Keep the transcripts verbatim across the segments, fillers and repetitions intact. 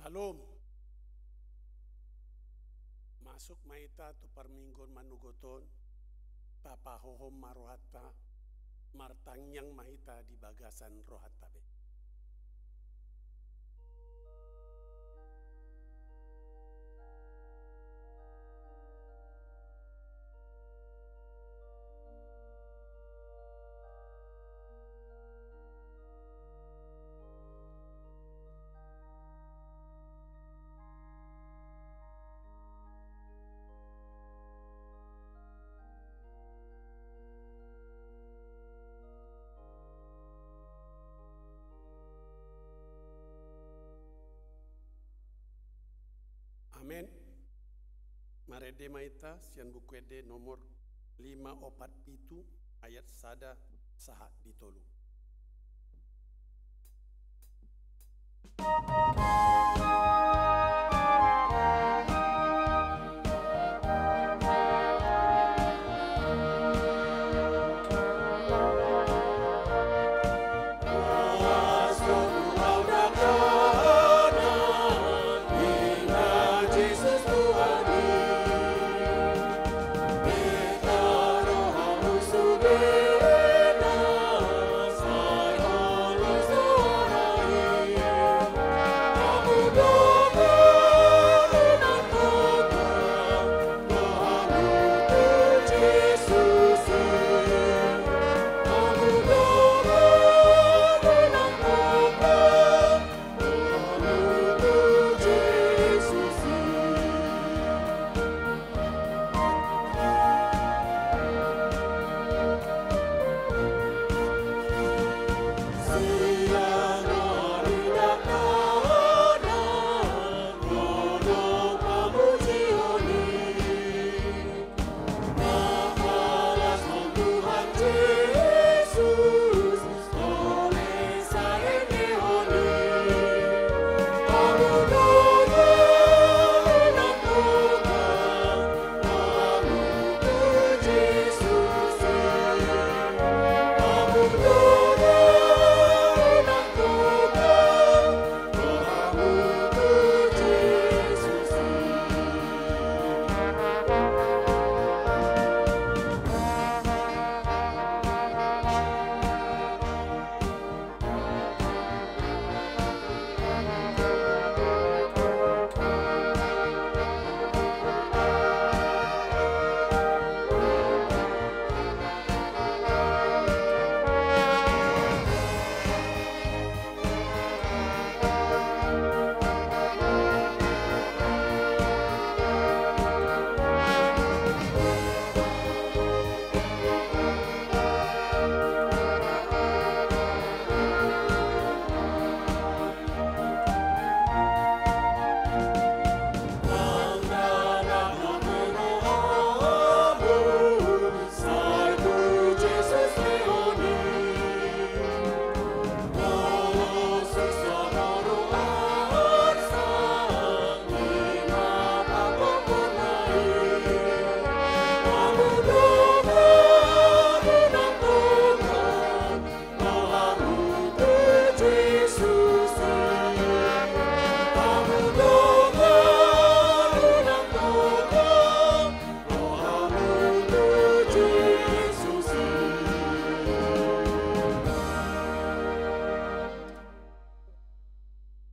Syalom. Masuk ma hita tu parmingguon manogot on, tapahohom ma rohanta, martangiang ma hita di bagasan rohanta be. Amen. Marende ma hita sian Buku Ende nomor lima opat pitu, ayat sada sahat di tolu.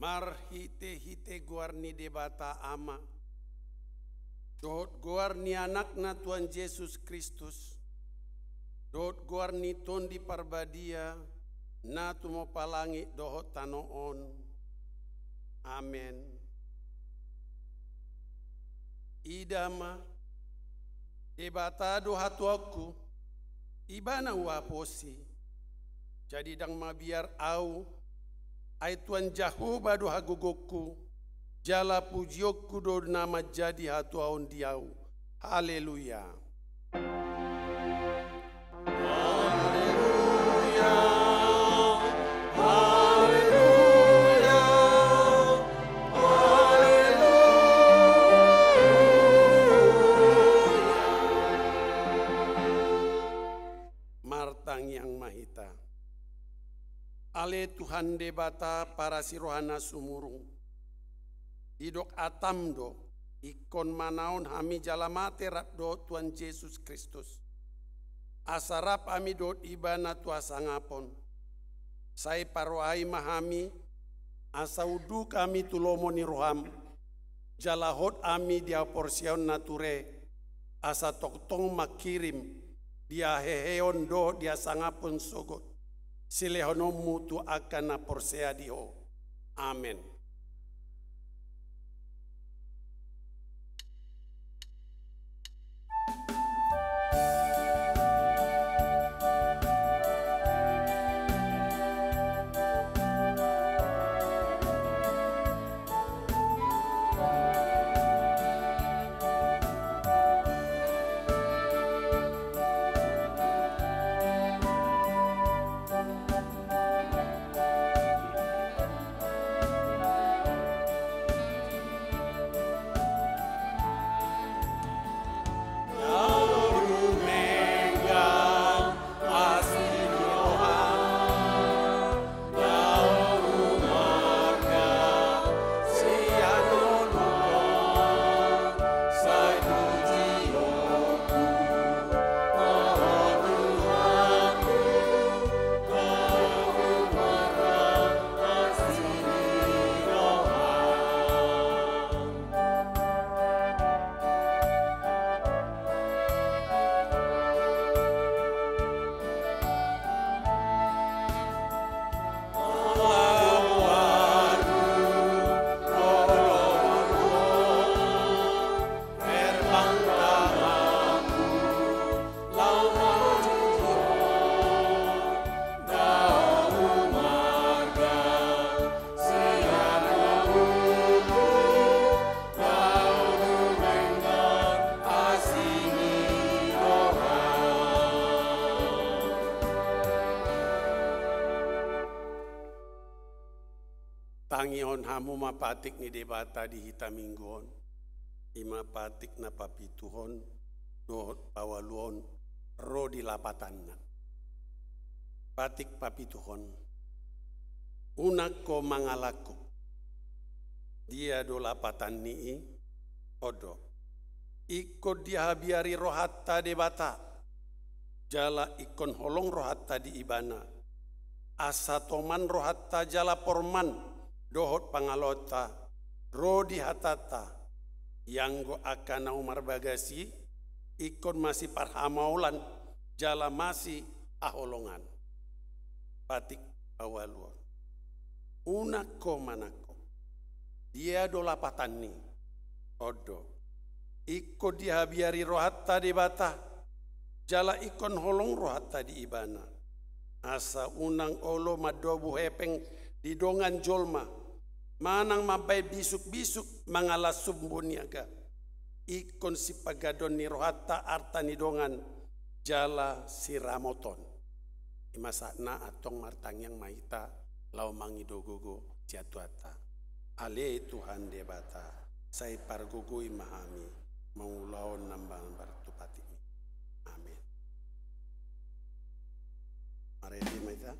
Marhitehite goar ni Debata Ama, dohot goar ni Anakna Tuhan Jesus Kristus, dohot goar ni Tondi Parbadia, na tumompa langit dohot tano on. Amen. Ida ma, Debata do hatuaonku, Ibana huaposi. Jadi ndang mabiar ahu, ai Tuhan Jahowa do hagogoonku, jala pujionku do na manjadi hatuaon di ahu. Haleluya. Haleluya. Haleluya. Haleluya. Martangiang ma hita. Ale Tuhan Debata parasi roha na sumurung, didok atam do, ingkon manaon hami jala mate rap dohot Tuhan Jesus Kristus. Asa rap hami dohot Ibana tu hasangapon. Sai parrohai ma hami, asa unduk hami tu lomo ni roham, jala hot hami di haporseaon na ture, asa tongtong manghirim di haheheon dohot di hasangapon sogot silehononmu tu angka na porsea di Ho. Amen. Tangihon hamu ma patik ni Debata di hita minggu on, i ma patik na papituhon dohot paualuhon ro di lapatanna. Patik papituhon. Unang ho mangalangkup. Dia do lapatan ni i? On do. Ingkon dihabiari rohanta Debata, jala ingkon holong rohanta di Ibana, asa toman rohanta jala porman dohot pangalaonta ro di hatanta, ianggo angka na umarbagas i ingkon masiparhamaolan jala masihaholongan. Patik paualuhon. Unang ho manangkok. Dia do lapatan ni? On do. Ingkon dihabiari rohanta Debata, jala ingkon holong rohanta di Ibana, asa unang olo mandobu hepeng di dongan jolma, manang mambahen bisukbisuk mangalap sumbu niaga. Ingkon sipagandon ni rohanta arta ni dongan jala siramoton. I ma sahatna, antong martangiang ma hita laho mangido gogo sian Tuhanta. Ale Tuhan Debata, sai pargogoi ma hami mangulahon na mambar tu patikmi. Amen. Marende ma hita.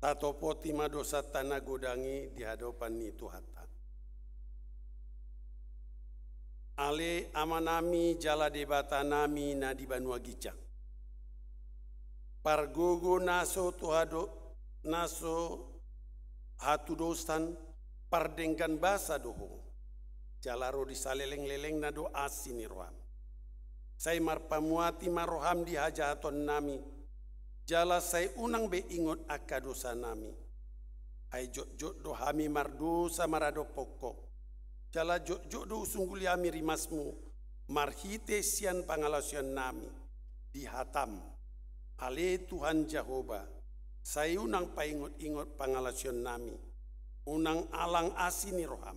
Tatopoti ma dosanta na godang i di adopan ni Tuhanta. Ale Amanami jala Debatanami na di banua ginjang, pargogo na so tu hado-, na so hatudosan, pardenggan basa do Ho, jala ro di salelenglelengna do asi ni roham. Sai marpamuati ma roham di hajahatonnami, jala sai unang be ingot angka dosanami. Ai jotjot do hami mardosa maradophon Ho, jala jotjot do husungguli hami rimasmu marhite sian pangalaosionnami di hatam. Ale Tuhan Jahowa, sai unang paingotingot pangalaosionnami, unang alang asi ni roham.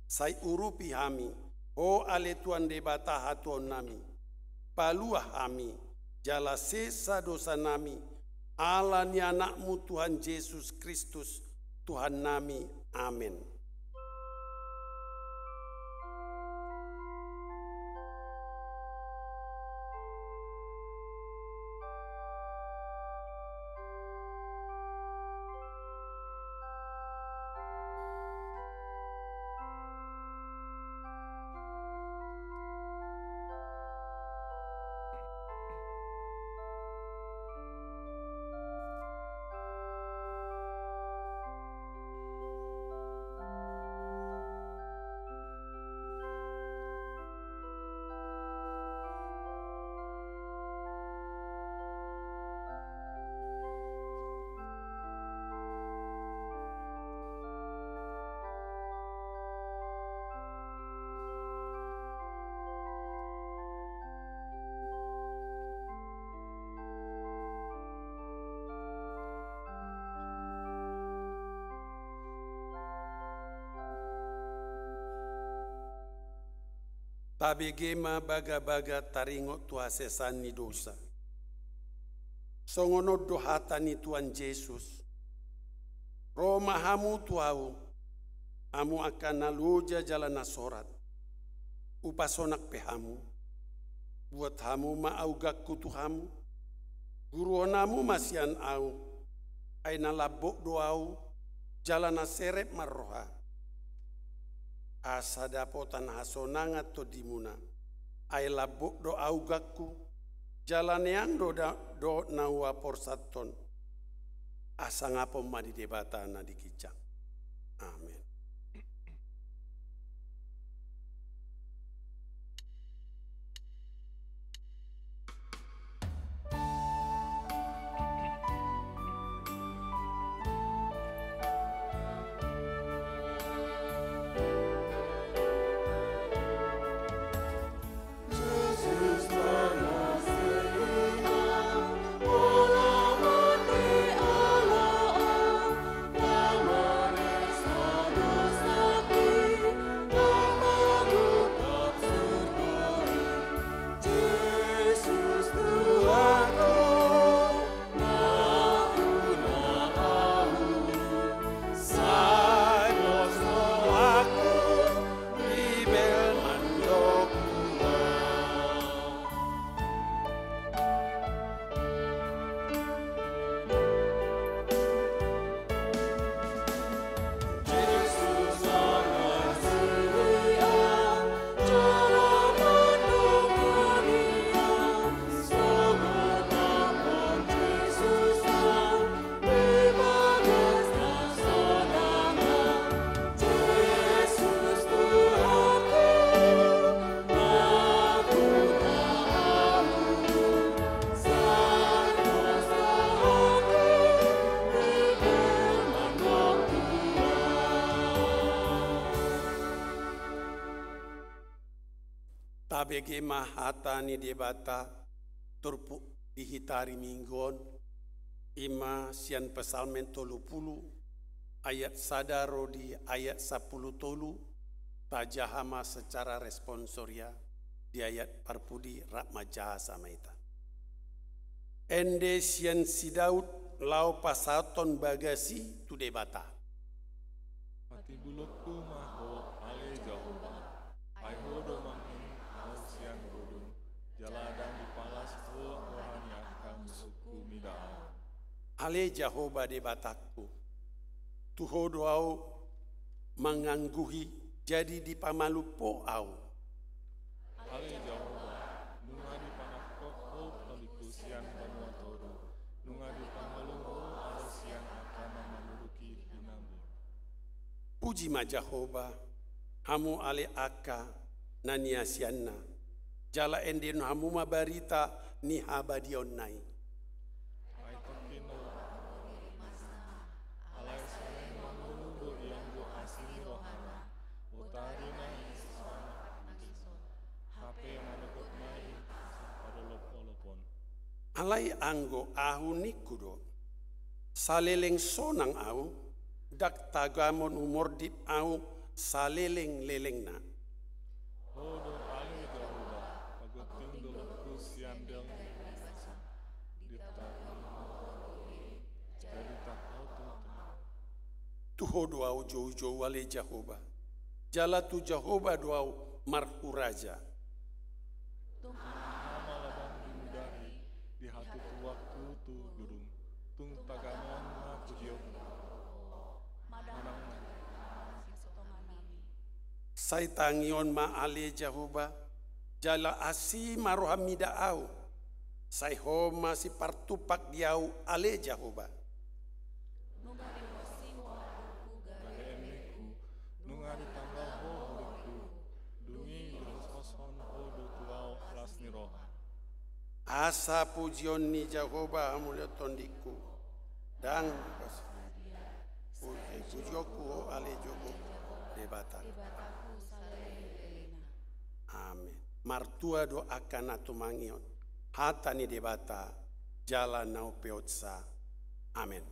Sai urupi hami, Ho ale Tuhan Debata hatuaonnami. Palua hami, jala sesa dosanami, ala ni Anakmu Tuhan Jesus Kristus, Tuhannami. Amen. Tabege ma bagabaga taringot tu hasesaan ni dosa. Songon on do hata ni Tuhan Jesus: Ro ma hamu tu Ahu, hamu angka na loja jala na sorat, hupasonang pe hamu. Buat hamu ma augangku tu hamu. Guruhon hamu ma sian Ahu, ai na lambok do Ahu, jala na serep marroha. Asa dapotan hasonangan tondimuna, ai lambok do augangku, jala neang do da-, dohot na huaporsanhon. Hasangapon ma di Debata na di ginjang. Amen. Tabege ma hata ni Debata turpuk di hita ari Minggu on, i ma sian Psalmen tolu pulu, ayat sada ro di ayat sampulu tolu, tajaha ma secara responsoria di ayat parpudi rap manjaha sama hita. Ende sian si Daud laho pasahathon bagas i tu Debata. Patimbulonku ma Ho, ale Jahowa, ai Ho do mangihuthon ahu sian godang, jala ndang dipalas Ho roha ni angka musungku mida ahu. Ale Jahowa Debatangku, Tu Ho do ahu mangangguhi, jadi dipamalum Ho ahu. Ale Jahowa, nunga dipanangkok Ho tondingku sian banua toru, nunga dipamalum Ho ahu sian angka na mangurupi hinambur. Puji ma Jahowa, hamu ale angka na niasianna, jala endehon hamu ma barita ni habadiaonna i. Ai tongkin do, alai saleleng mangolu do i anggo asi ni rohana, botari ma i sipanangkok, hape manopot ma i sipadolopolopon. Alai anggo ahu ningku do, saleleng sonang ahu, ndang tagamon humordit ahu salelenglelengna. Ho do ale Jahowa, pagonting dolokku sian denggan ni basa, ditangihon Ho do i, jadi tangkas ahu tutu. Tu Ho do ahu joujou ale Jahowa, jala tu Jahowa do ahu marhuraja. Tung aha ma labang dimudahi di hatutuakku tu godung, tung tagamon ma pujionku. Manang ma. Sai tangihon ma ale Jahowa, jala asi ma roham mida ahu. Sai Ho ma sipartumpak di ahu ale Jahowa. Nunga dibosi Ho andungku gabe ennengku, nunga ditanggal Ho horippu, dung i dihoshon Ho do tu ahu las ni roha. Asa pujion ni Jahowa hamuliathon tondingku. Ndang pas. Pu-, eh, pujionku Ho ale Jahowa Debata. Amen. Martua do angka na tumangihon hata ni Debata jala na umpeopsa. Amen.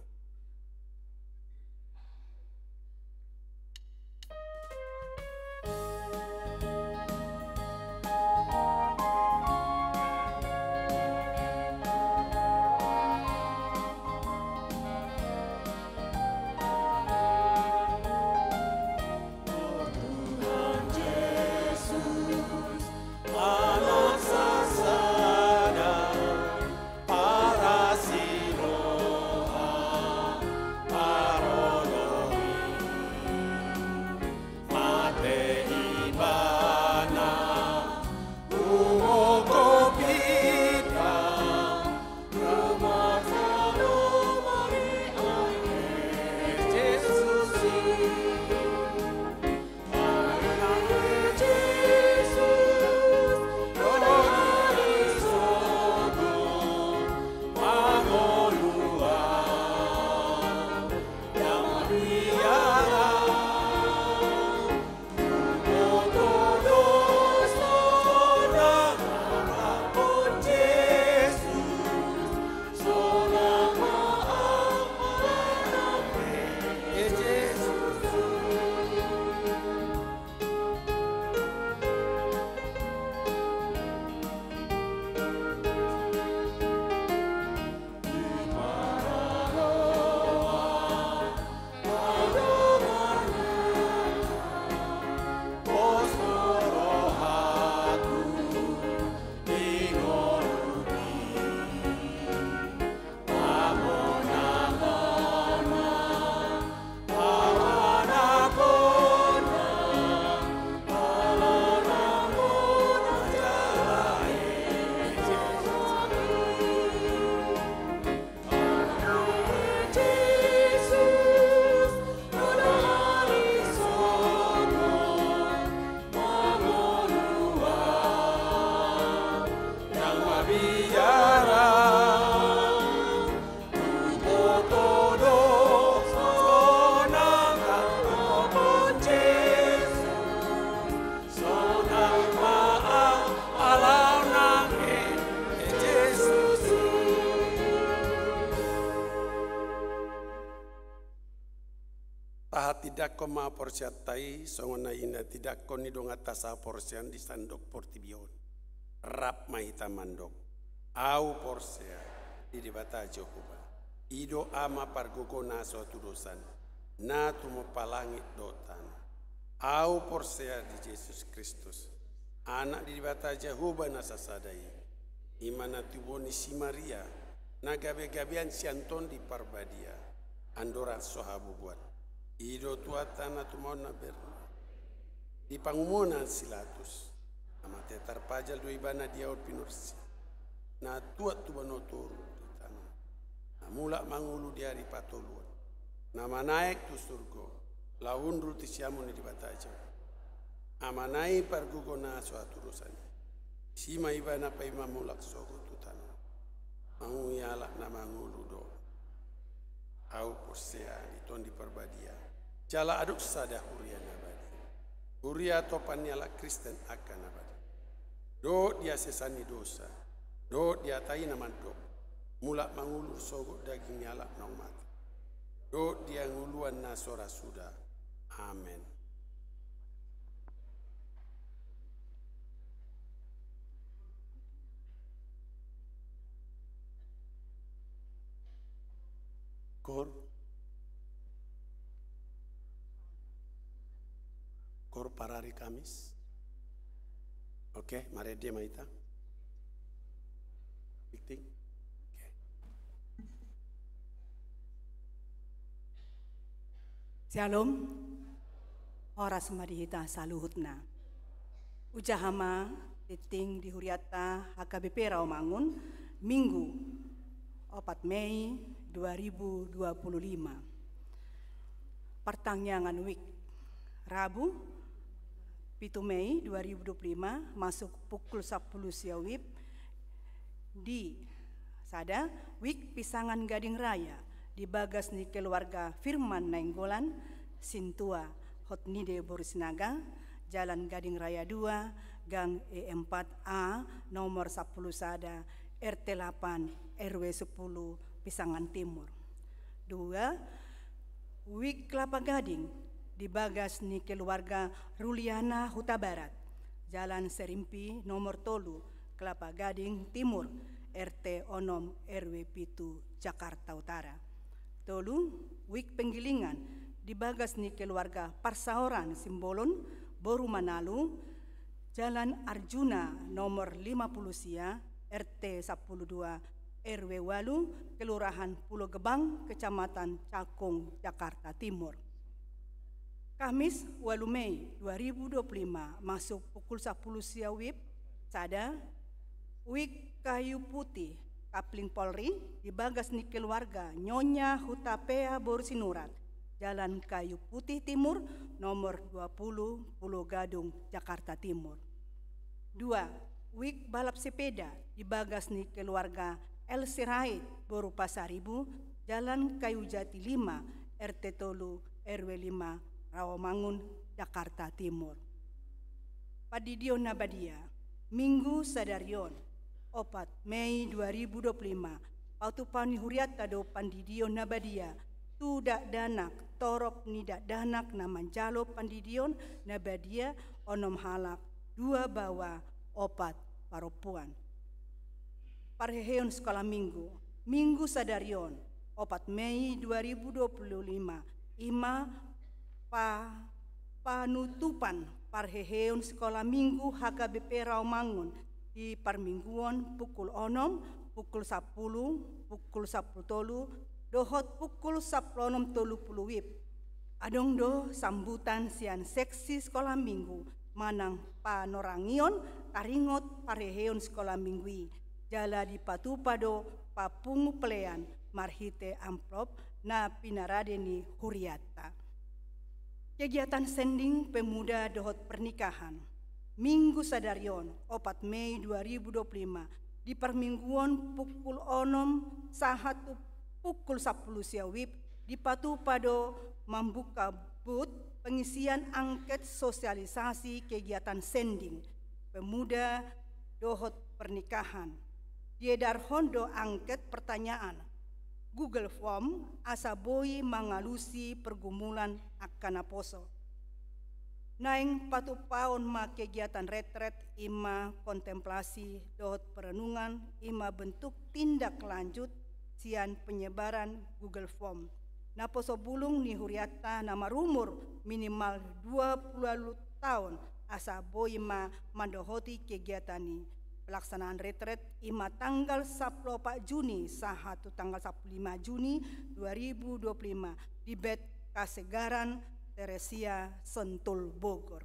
Tahatindangkon ma haporseaonta i songon na hinatindangkon ni donganta sahaporseaon di sandok portibi on. Rap ma hita mandok. Ahu porsea di Debata Jahowa, i do Ama pargogo na so hatudosan, na tumompa langit dohot tano. Ahu porsea di Jesus Kristus, Anak ni Debata Jahowa na sasada i, i ma na tubuhon ni si Maria, na gabegabean sian Tondi Parbadia, andorang so habubuan. I do Tuhanta na tumaon na berna. Di pangumuonna si Latus, na mate tarpajal do ibana di aor pinorsian, na tuat tu banua toru di tano, na mulak mangolu di ari patoluan, na manaek tu surgo, laho hundul tu siamun ni Debata Jahowa. Amana i pargogo na so hatudosan i. Disi ma ibana paima mulak sogot tu tano. Mangolu halak na mangolu do. Ahu porsea di Tondi Parbadia, jala adong sada huria na badia. Huria atopan ni halak Kristen angka na badia. Dohot di hasesaan ni dosa, dohot di hata i na mandok, mulak mangolu sogot daging ni halak naung mate, dohot di hangoluan na so ra suda. Amen. Koor. Koor parari Kamis. Oke, marende ma hita. Tingting. Oke. Syalom. Horas ma di hita saluhutna. Hujaha ma tingting di hurianta H K B P Rawamangun, Minggu, opat Mei dua ribu dua puluh lima. Partangiangan WIB, Rabu, pitu Mei dua ribu dua puluh lima, masuk pukul sampulu sia WIB, di sada, WIB Pisangan Gading Raya, di bagas ni keluarga Firman Nainggolan, Sintua, Hotnide boru Sinaga, Jalan Gading Raya dua, Gang E empat A, nomor sampulu sada, R T lapan, R W sepuluh, Pisangan Timur. Dua, WIB Kelapa Gading, di bagas ni keluarga Ruliana Hutabarat, Jalan Serimpi nomor tolu, Kelapa Gading Timur, R T onom, R W pitu, Jakarta Utara. Tolu, WIB Penggilingan, di bagas ni keluarga Parsaoran Simbolon, boru Manalu, Jalan Arjuna nomor lima puluh sia, R T sampulu dua, R W walu, Kelurahan Pulo Gebang, Kecamatan Cakung, Jakarta Timur. Kamis, walu Mei dua ribu dua puluh lima, masuk pukul sampulu sia WIB, sada, WIB Kayu Putih, Kapling Polri, di bagas ni keluarga Nyonya Hutapea boru Sinurat, Jalan Kayu Putih Timur, nomor dua puluh, Pulo Gadung, Jakarta Timur. Dua, WIB Balap Sepeda, di bagas ni keluarga L Sirait boru Pasaribu, Jalan Kayu Jati lima, R T tolu, R W lima, Rawamangun, Jakarta Timur. Pandidion na badia, Minggu sadari on, opat Mei dua ribu dua puluh lima, patupaon ni hurianta do pandidion na badia tu dakdanak, torop ni dakdanak na manjalo pandidion na badia, onom halak, dua baoa, opat parompuan. Parheheon sikola minggu, Minggu sadari on, opat Mei dua ribu dua puluh lima, i ma pa-, panutupan parheheon sikola minggu H K B P Rawamangun di parmingguon pukul onom, pukul sampulu, pukul sampulu tolu, dohot pukul sampulu onom tolu pulu WIB. Adong do sambutan sian seksi sikola minggu manang panorangion taringot parheheon sikola minggu i, jala dipatupa do papungu pelean marhite amplop na pinarade ni hurianta. Kegiatan sending pemuda dohot pernikahan, Minggu sadari on, opat Mei dua ribu dua puluh lima, di parmingguon pukul onom sahat tu pukul sampulu sia WIB, dipatupa do mambuka booth pengisian angket sosialisasi kegiatan sending pemuda dohot pernikahan. Diedarhon do angket pertanyaan Google Form asa boi mangalusi pergumulan angka naposo. Naeng patupaon ma kegiatan retret, i ma kontemplasi dohot perenungan, i ma bentuk tindak lanjut sian penyebaran Google Form. Naposo bulung ni hurianta na marumur minimal dua pulu ualu taon, asa boi ma mandohoti kegiatan i. Pelaksanaan retret i ma tanggal sampulu opat Juni sahat tu tanggal sampulu lima Juni dua ribu dua puluh lima di Bet Kasegaran Teresia Sentul Bogor.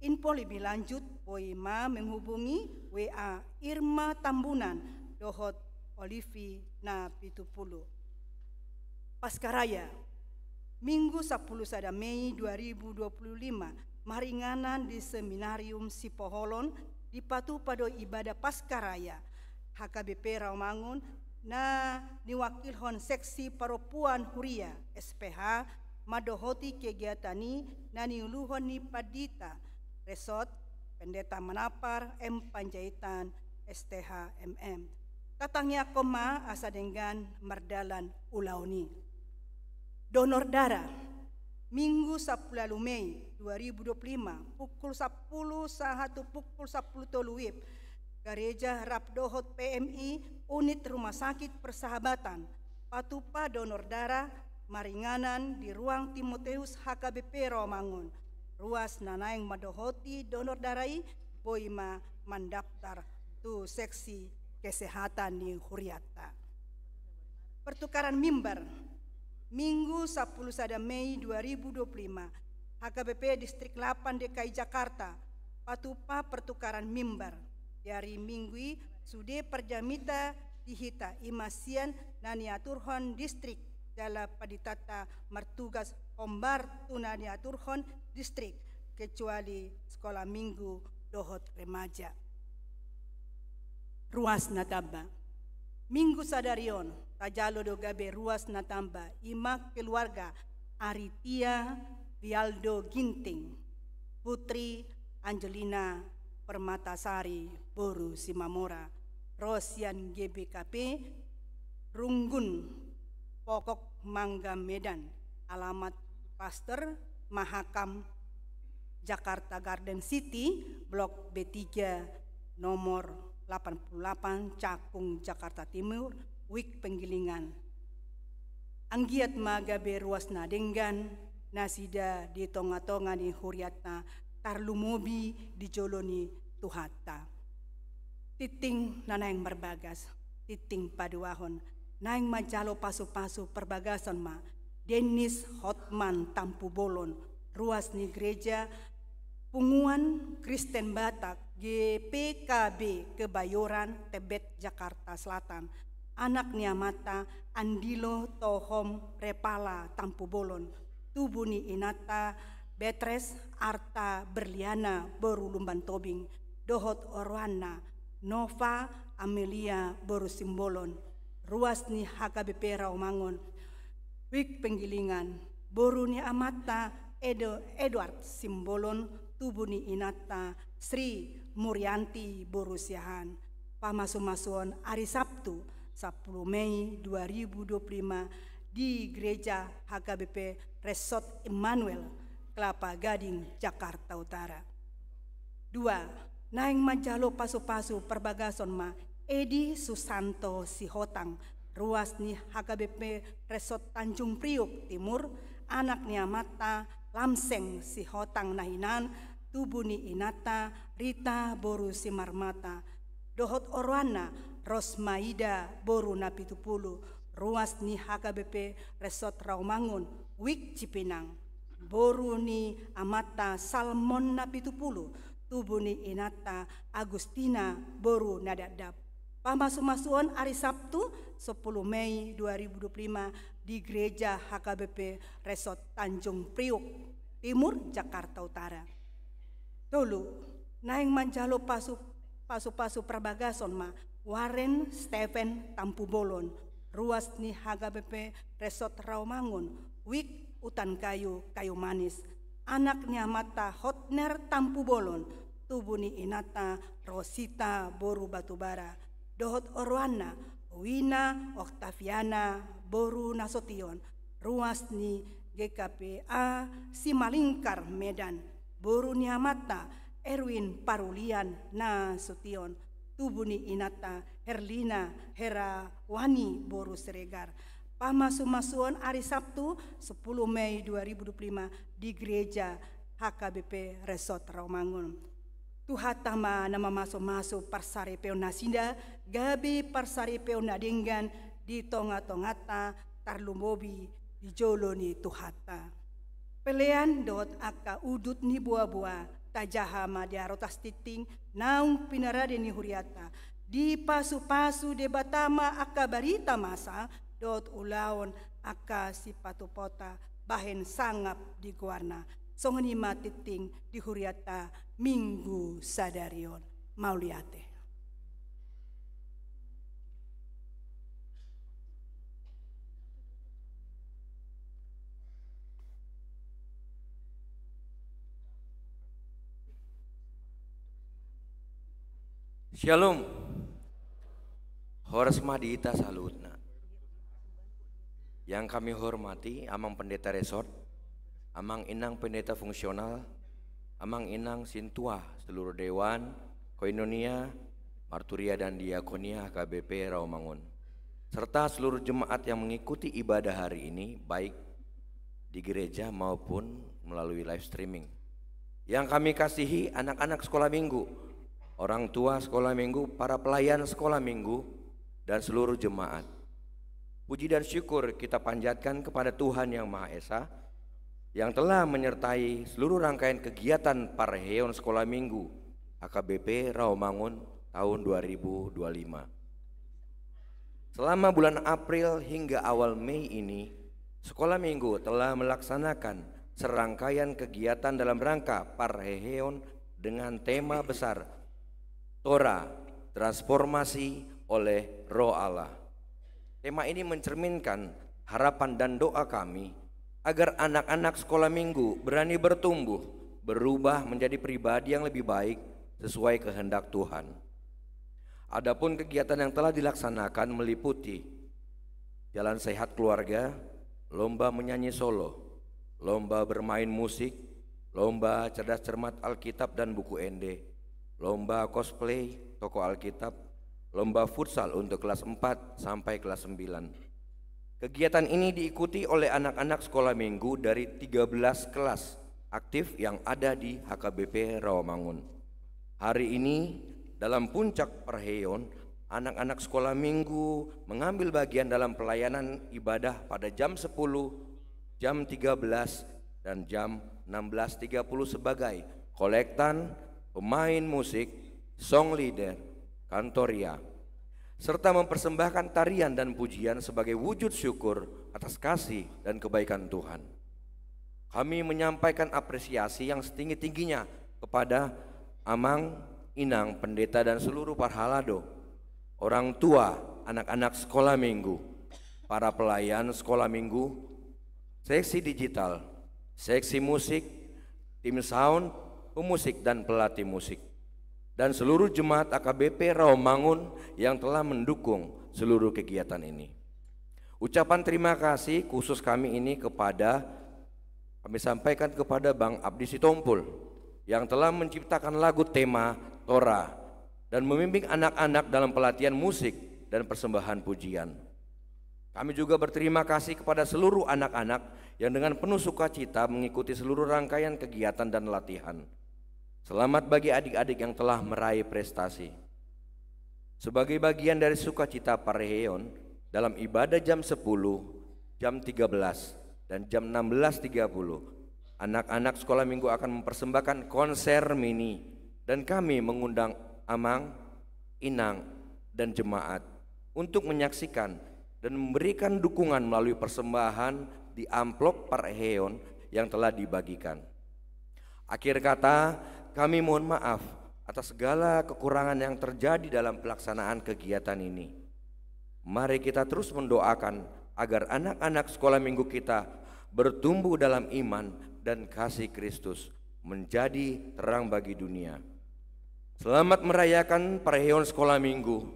Info lebih lanjut boi ma menghubungi W A Irma Tambunan dohot Olivi na pitu pulu. Paskaraya, Minggu sapuluh sada Mei dua ribu dua puluh lima, maringanan di Seminarium Sipoholon, dipatupa do ibadah Paskaraya H K B P Rawamangun na niwakilhon seksi parompuan huria S P H, mandohoti kegiatan i na niuluhon ni Pandita Resort, Pendeta Manampar M Panjaitan, S T H M M. Tatangiangkon ma asa denggan mardalan ulaon i. Donor darah, Minggu sapuluh ualu Mei dua ribu dua puluh lima, pukul sapuluh sahat tu pukul sapuluh tolu W I B, Gareja rap dohot P M I, Unit Rumah Sakit Persahabatan, patupa donor darah maringanan di ruang Timoteus H K B P Rawamangun. Ruas na naeng mandohoti donor darah i boi ma mandaftar tu seksi kesehatan ni hurianta. Pertukaran mimbar, Minggu sapuluh sada Mei dua ribu dua puluh lima, H K B P Distrik delapan D K I Jakarta, patupa pertukaran mimbar. Di ari Minggu i sude parjamita di hita, i ma sian na niaturhon distrik jala panditanta martugas hombar tu na niaturhon distrik, kecuali sekolah minggu dohot remaja. Ruas na tamba. Minggu sadari on, tajalo do gabe ruas na tamba, i ma keluarga Aritia Vialdo Ginting, Putri Angelina Permatasari, boru Simamora, ro sian G B K P Runggun, Pokok Mangga, Medan, alamat Pasteur Mahakam, Jakarta Garden City, Blok B tiga, nomor delapan puluh delapan, Cakung, Jakarta Timur, W I K Penggilingan. Anggiat ma gabe ruas na denggan nasida di tonga-tonga ni hurianta, tarlumobi di jolo ni Tuhanta. Tingting na naeng marbagas, tingting paduahon, naeng manjalo pasu-pasu parbagason ma Dennis Hotman Tampubolon, ruas ni Gereja Punguan Kristen Batak, G P K B Kebayoran, Tebet, Jakarta Selatan. Anak ni amanta Andilo Tohom Repala Tampubolon, tubu ni inanta Betres Arta Berliana, boru Lumban Tobing, dohot oroanna Nova Amelia, boru Simbolon, ruas ni H K B P Rawamangun, W I K Penggilingan, boru ni amanta Edo-, Edward Simbolon, tubu ni inanta Sri Murianti, boru Siahaan. Pamasu-masuon ari Sabtu, sapuluh Mei dua ribu dua puluh lima, di Gereja H K B P Resort Immanuel, Kelapa Gading, Jakarta Utara. Dua, naeng manjalo pasu-pasu parbagason ma Edi Susanto Sihotang, ruas ni H K B P Resort Tanjung Priuk Timur, anak ni amanta Lamseng Sihotang na hinan, tubu ni inanta Rita, boru Simarmata, dohot oroanna Rosmaida, boru na pitu pulu, ruas ni H K B P Resort Rawamangun, W I K Cipinang. Boru ni amanta Salmon na pitu pulu, tubu ni inanta Agustina, boru Nadapdap. Pamasu-masuon ari Sabtu, sapuluh Mei dua ribu dua puluh lima, di Gereja H K B P Resort Tanjung Priuk Timur, Jakarta Utara. Tolu, naeng manjalo pasu, pasu-pasu parbagason ma Warren Stephen Tampubolon, ruas ni H K B P Resort Rawamangun, W I K Utan Kayu, Kayu Manis, anak ni amanta Hotner Tampubolon, tubu ni inanta Rosita, boru Batubara, dohot oroanna Wina Oktaviana, boru Nasution, ruas ni G K P A Simalingkar, Medan, boru ni amanta Erwin Parulian Nasution, tubu ni inanta Herlina Herawani, boru Siregar. Pamasu-masuon ari Sabtu, sapuluh Mei dua ribu dua puluh lima, di Gereja H K B P Resort Rawamangun. Tuhanta ma na mamasu-masu parsaripeon nasida, gabe parsaripeon na denggan di tonga-tonganta, tarlumobi di jolo ni Tuhanta. Pelean dohot angka udut ni boaboa tajaha ma di arotas tingting naung pinarade ni hurianta, dipasupasu Debata ma angka barita masa dohot ulaon angka sipatupaonta bahen sangap di goarna. Songon i ma tingting di hurianta Minggu sadari on. Mauliate. Shalom. Horas ma di hita saluhutna. Yang kami hormati Amang Pendeta Resort, Amang Inang Pendeta Fungsional, Amang Inang Sintua, seluruh dewan, koinonia, marturia dan diakonia H K B P Rawamangun, serta seluruh jemaat yang mengikuti ibadah hari ini, baik di gereja maupun melalui live streaming. Yang kami kasihi anak-anak sekolah minggu, orang tua sekolah minggu, para pelayan sekolah minggu, dan seluruh jemaat. Puji dan syukur kita panjatkan kepada Tuhan Yang Maha Esa yang telah menyertai seluruh rangkaian kegiatan Parheon Sekolah Minggu H K B P Rawamangun tahun dua ribu dua lima. Selama bulan April hingga awal Mei ini, Sekolah Minggu telah melaksanakan serangkaian kegiatan dalam rangka parheheon dengan tema besar Torah, Transformasi oleh Roh Allah. Tema ini mencerminkan harapan dan doa kami agar anak-anak sekolah minggu berani bertumbuh, berubah menjadi pribadi yang lebih baik sesuai kehendak Tuhan. Adapun kegiatan yang telah dilaksanakan meliputi jalan sehat keluarga, lomba menyanyi solo, lomba bermain musik, lomba cerdas cermat Alkitab dan buku ende, lomba cosplay tokoh Alkitab, lomba futsal untuk kelas empat sampai kelas sembilan. Kegiatan ini diikuti oleh anak-anak sekolah minggu dari tiga belas kelas aktif yang ada di H K B P Rawamangun. Hari ini, dalam puncak parheheon, anak-anak sekolah minggu mengambil bagian dalam pelayanan ibadah pada jam sepuluh, jam tiga belas, dan jam enam belas tiga puluh sebagai kolektan, pemain musik, song leader, kantoria, serta mempersembahkan tarian dan pujian sebagai wujud syukur atas kasih dan kebaikan Tuhan. Kami menyampaikan apresiasi yang setinggi-tingginya kepada Amang, Inang, Pendeta, dan seluruh parhalado, orang tua, anak-anak sekolah minggu, para pelayan sekolah minggu, seksi digital, seksi musik, tim sound, pemusik, dan pelatih musik, dan seluruh jemaat A K B P Rawamangun yang telah mendukung seluruh kegiatan ini. Ucapan terima kasih khusus kami ini kepada, kami sampaikan kepada Bang Abdi Sitompul yang telah menciptakan lagu tema Torah dan membimbing anak-anak dalam pelatihan musik dan persembahan pujian. Kami juga berterima kasih kepada seluruh anak-anak yang dengan penuh sukacita mengikuti seluruh rangkaian kegiatan dan latihan. Selamat bagi adik-adik yang telah meraih prestasi. Sebagai bagian dari sukacita parheheon, dalam ibadah jam sepuluh, jam tiga belas, dan jam enam belas tiga puluh, anak-anak sekolah minggu akan mempersembahkan konser mini, dan kami mengundang Amang, Inang, dan jemaat untuk menyaksikan dan memberikan dukungan melalui persembahan di amplop parheheon yang telah dibagikan. Akhir kata, kami mohon maaf atas segala kekurangan yang terjadi dalam pelaksanaan kegiatan ini. Mari kita terus mendoakan agar anak-anak sekolah minggu kita bertumbuh dalam iman dan kasih Kristus, menjadi terang bagi dunia. Selamat merayakan parheheon sekolah minggu.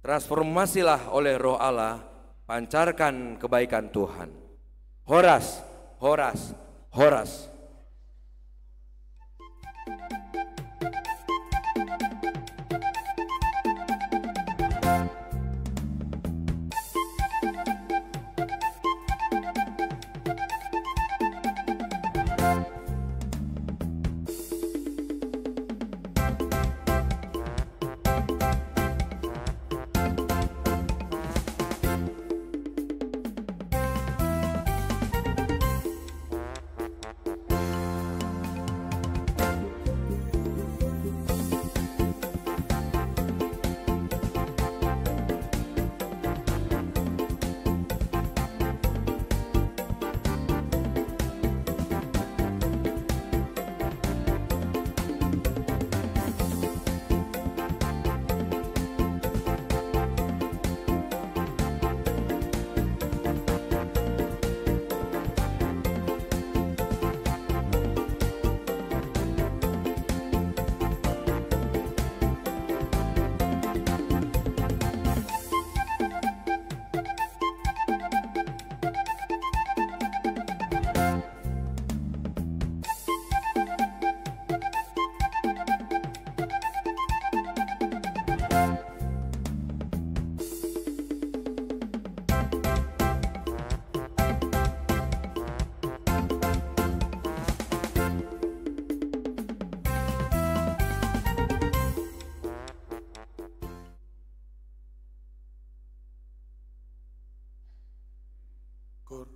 Transformasilah oleh Roh Allah, pancarkan kebaikan Tuhan. Horas, horas, horas. Tuhan.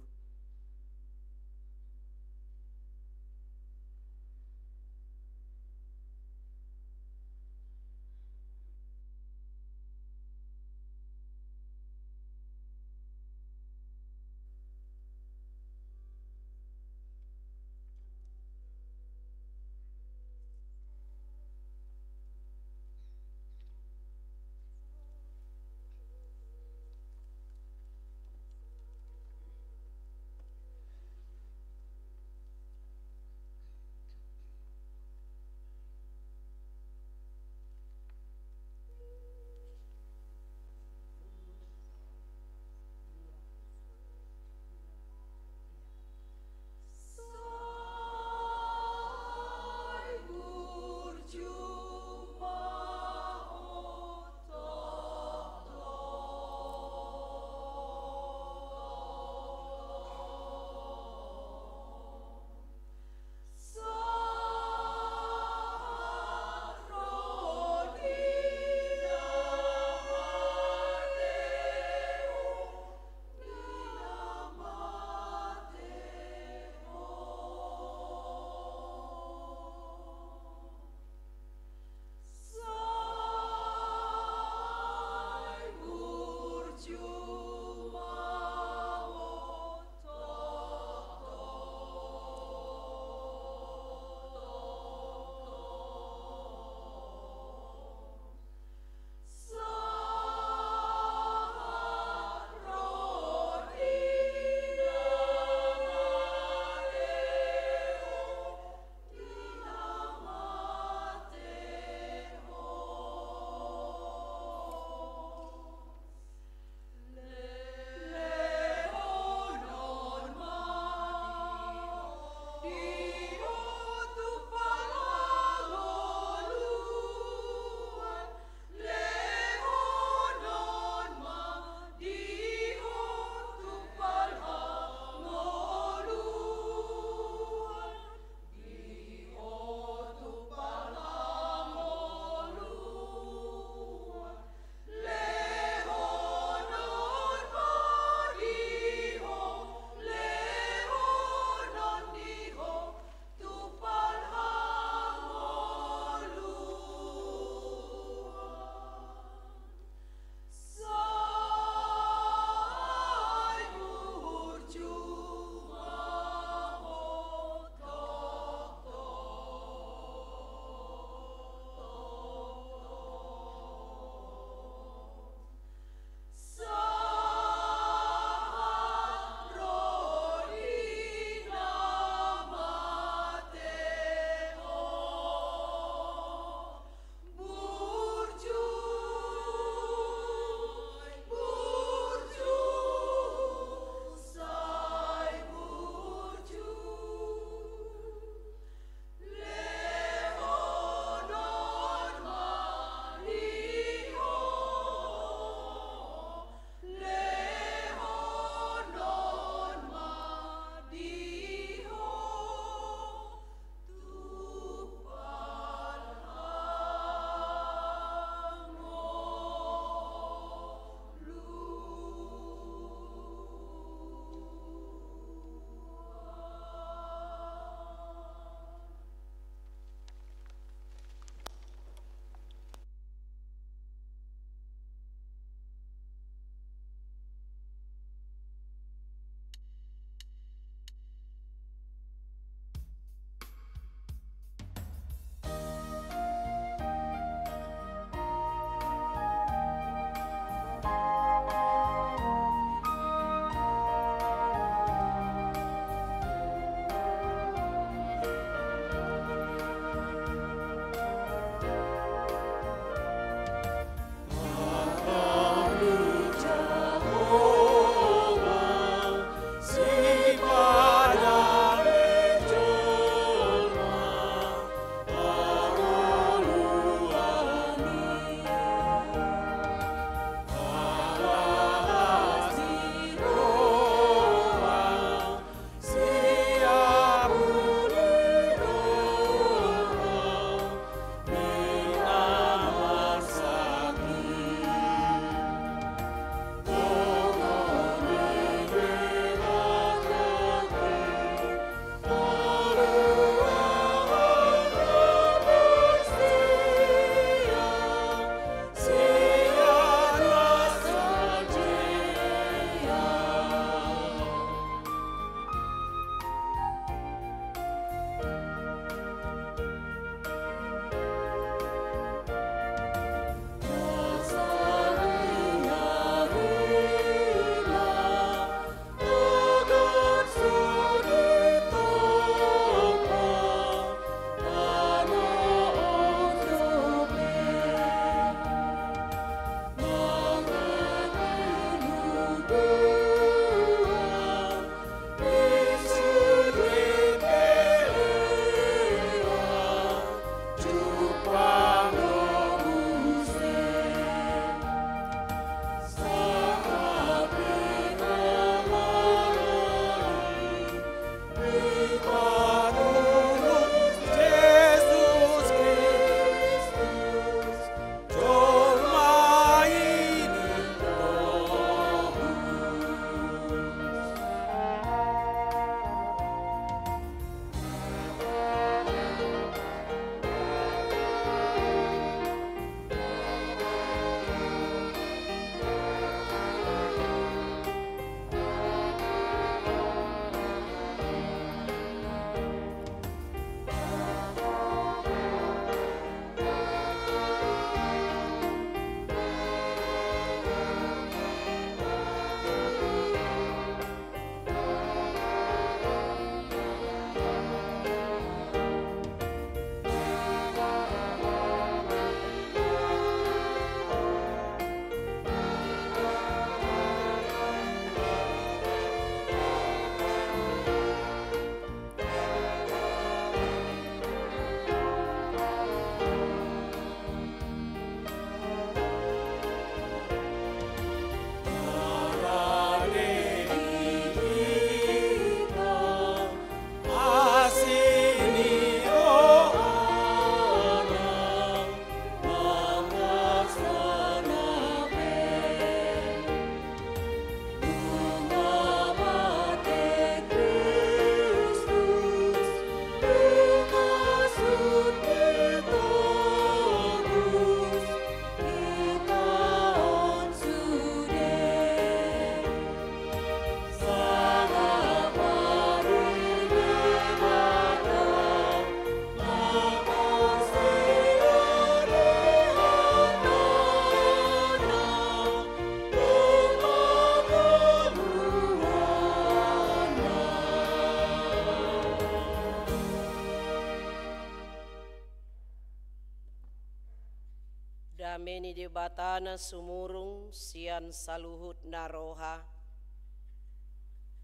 Dame ni Debata na sumurung sian saluhutna roha,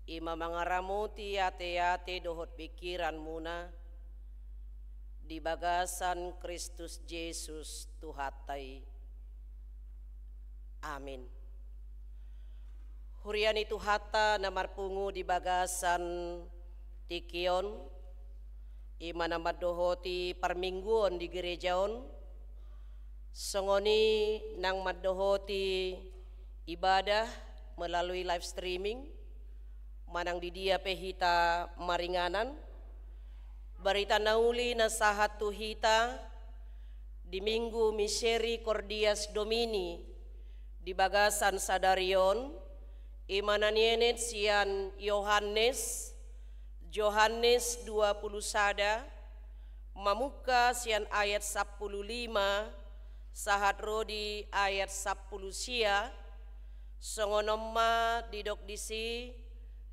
i ma mangaramoti ateate dohot pingkiranmuna di bagasan Kristus Jesus Tuhanta i. Amin. Huria ni Tuhanta na marpungu di bagasan tingki on, i ma na mandohoti parmingguon di gereja on, songon i nang mandohoti ibadah melalui live streaming, manang di dia pe hita maringanan, barita na uli na sahat tu hita di Minggu Misericordias Domini di bagasan sadari on, i ma na nienet sian Yohanes, Johannes dua pulu sada, mamungka sian ayat sampulu lima sahat ro di ayat sampulu sia, songon on ma didok disi,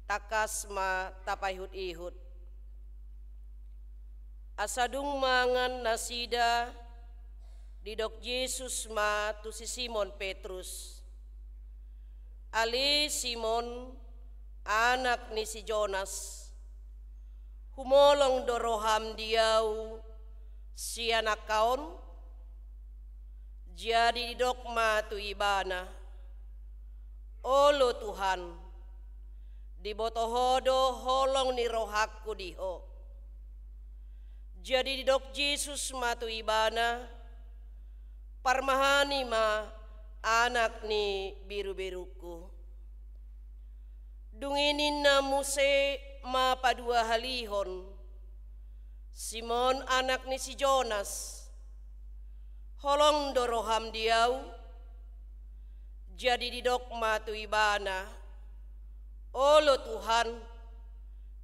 tangkas ma tapaihut-ihut. Asa dung mangan nasida, didok Jesus ma tu si Simon Petrus: Ale Simon, anak ni si Jonas, humolong do roham di Ahu sian angka on? Jadi didok ma tu ibana: Olo Tuhan, diboto Ho do holong ni rohangku di Ho. Jadi didok Jesus ma tu ibana: Parmahani ma, anak ni birubiruku. Dung i ninna muse ma paduahalihon: Simon, anak ni si Jonas, holong do roham di Ahu? Jadi didok ma tu ibana: Olo Tuhan,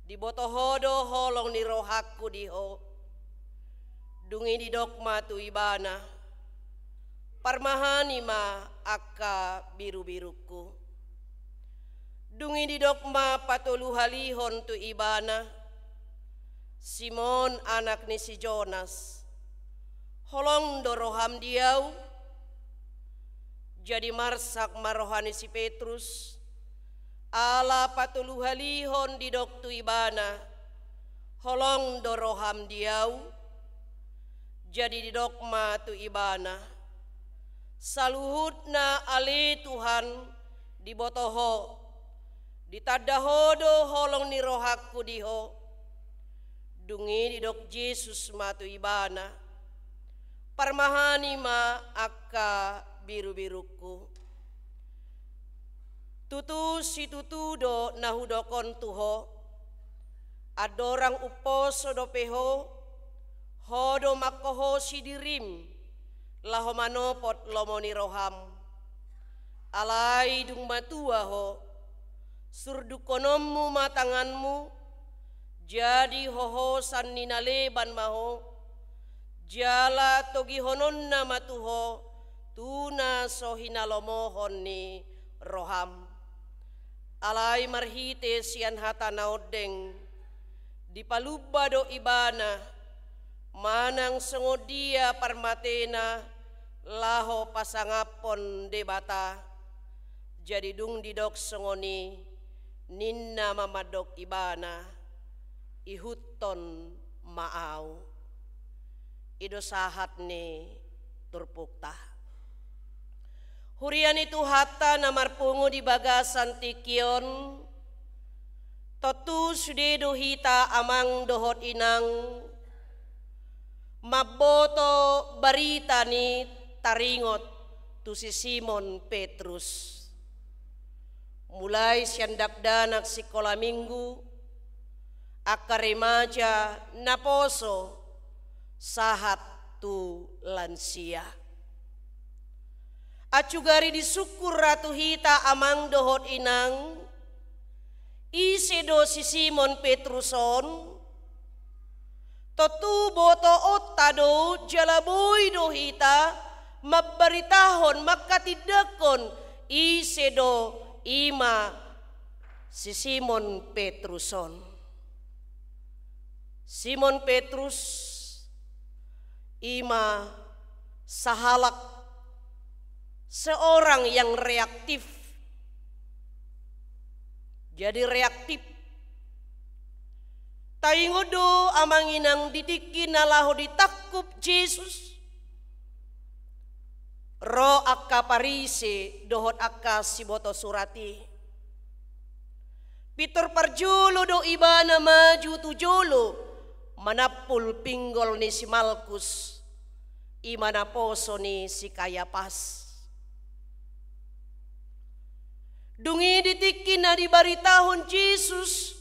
diboto Ho do holong ni rohangku di Ho. Dung i didok ma tu ibana: Parmahani ma angka birubirungku. Dung i didok ma patoluhalihon tu ibana: Simon, anak ni si Jonas, holong do roham di Ahu? Jadi marsak ma roha ni si Petrus, ala patoluhalihon didok tu ibana: Holong do roham di Ahu? Jadi didok ma tu ibana: Saluhutna ale Tuhan, diboto Ho, ditanda Ho do holong ni rohangku di Ho. Dung i didok Jesus ma tu ibana: Parmahani ma angka birubirungku. Tutu situtu do na hudok on tu ho: Andorang umposo dope ho, ho do mangkohosi dirim laho manopot lomo ni roham. Alai dung matua ho, surdukkononmu ma tanganmu, jadi hohosan ni na leban ma ho, jala togihononna ma tu ho tu na so hinalomohon ni roham. Alai marhite sian hata na ondeng, dipalumba do ibana, manang songon dia parmatena laho pasangaphon Debata. Jadi dung didok songon i, ninna ma mandok ibana: Ihuthon ma ahu. I do sahat ni turpukta. Huria ni Tuhanta na marpungu di bagasan tingki on, tontu sude do hita amang dohot inang mamboto barita ni taringot tu si Simon Petrus. Mulai sian dakdanak sikola minggu, angka remaja, naposo, sahat tu lansia. Acugari disungkun ra tu hita amang dohot inang, ise do si Simon Petrus on? Tontu botoonta do jala boi do hita mambaritahon, manghatindanghon ise do i ma si Simon Petrus on. Simon Petrus i ma sahalak Seorang yang reaktif. Jadi reaktif. Taingot do amang inang di tingki na laho ditangkup Jesus, ro angka Parise dohot angka siboto surat i. Pintor parjolo do ibana maju tu jolo manampul pinggol ni si Malkus, i ma naposo ni si Kayapas. Dung i di tingki na dibaritahon Jesus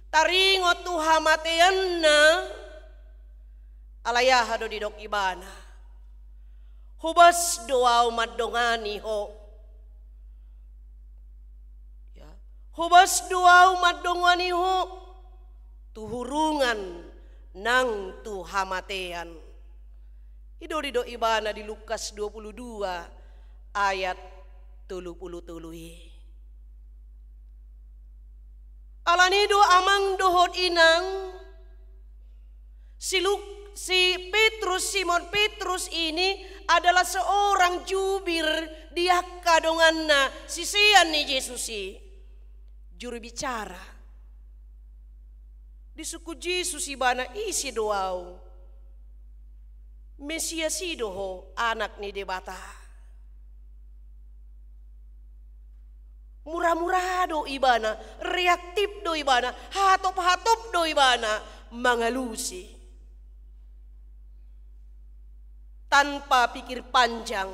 taringot tu hamateanna, alai aha do didok ibana? Hobas do ahu mandongani ho. Ya. Hobas do ahu mandongani ho tu hurungan nang tu hamatean. I do didok ibana di Lukas dua puluh dua ayat tolu puluh tolu i. Alani do amang dohot inang, si Luk-, si Petrus, Simon Petrus ini adalah seorang jubir di angka donganna sisean ni Jesus i. Juru bicara. Disungkun Jesus ibana, ise do ahu? Mesias i do ho, Anak ni Debata. Mura-mura do ibana, reaktif do ibana, hatop-hatop do ibana mangalusi. Tanpa pikir panjang.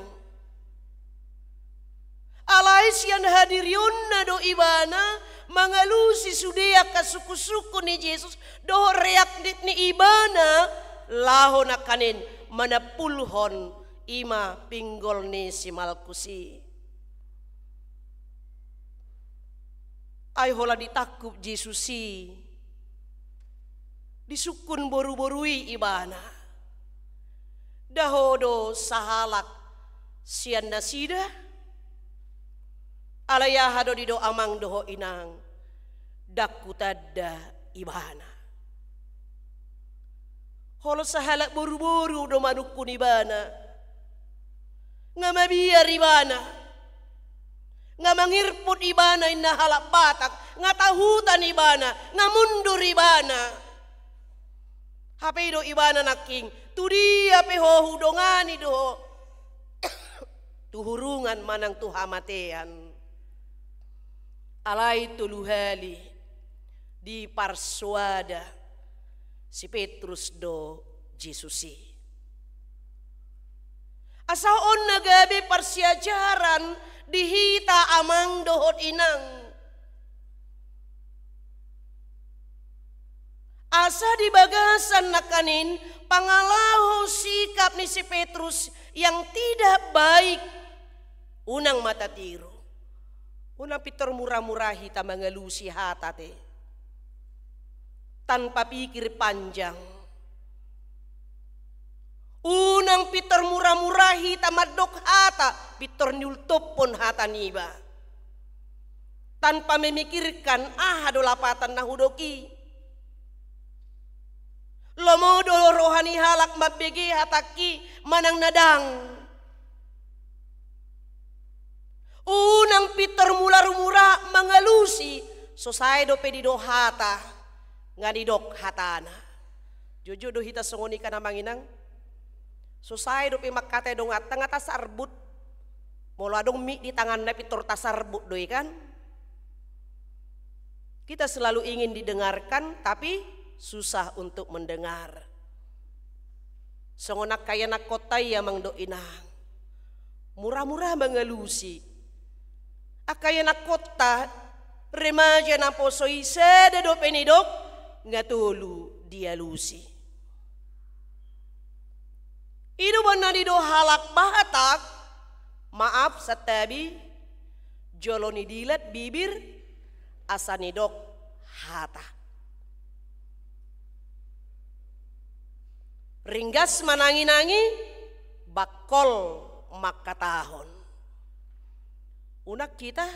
Alai sian hadirionna do ibana mangalusi sude angka sungkun-sungkun ni Jesus dohot reaktif ni ibana laho nangkaning manampulhon i ma pinggol ni si Malkus i. Ai holan ditangkup Jesus i, disungkun boru-boru i ibana. Nda ho do sahalak sian nasida? Alai aha do didok amang dohot inang? Ndang hutanda ibana. Olo sahalak boru-boru do manungkun ibana. Nga mabiar ibana. Nga mangirput ibana inna halak Batak, nga tahutan ibana, nga mundur ibana. Hape do ibana nangkin, tu dia pe ho hudongani do ho. Tu hurungan manang tu hamatean. Alai tolu hali diparsoada si Petrus do Jesus i. Asa on na gabe parsiajaran di hita amang dohot inang. Asa di bagasan nangkaning pangalaho sikap ni si Petrus yang tidak baik, unang ma tatiru. Unang pintor mura-mura hita mangalusi hata te. Tanpa pikir panjang. Unang pintor mura-mura hita mandok hata, pintor niultophon hata niba. Tanpa memikirkan aha do lapatan na hudok i. Lomo do roha ni halak mambege hatangki manang na dang. Unang pintor mura-mura mangalusi, so sae dope didok hata, nga nidok hatana. Jotjot do hita songon i kan amang inang? So sae dope mangkatai donganta nga tasarbut. Molo adong mik di tanganna pintor tasarbut do i kan? Kita selalu ingin didengarkan, tapi susah untuk mendengar. Songon angka ianakhonta i amang dohot inang. Mura-mura mangalusi. Angka ianakhonta, remaja naposo i sada dope nidok, nga tolu dialusi. I do umbahen na nidok halak Batak, maaf santabi, jolo nidilat bibir, asa nidok hata. Ringgas manangi-nangi, bangkol mangkatahon. Unang hita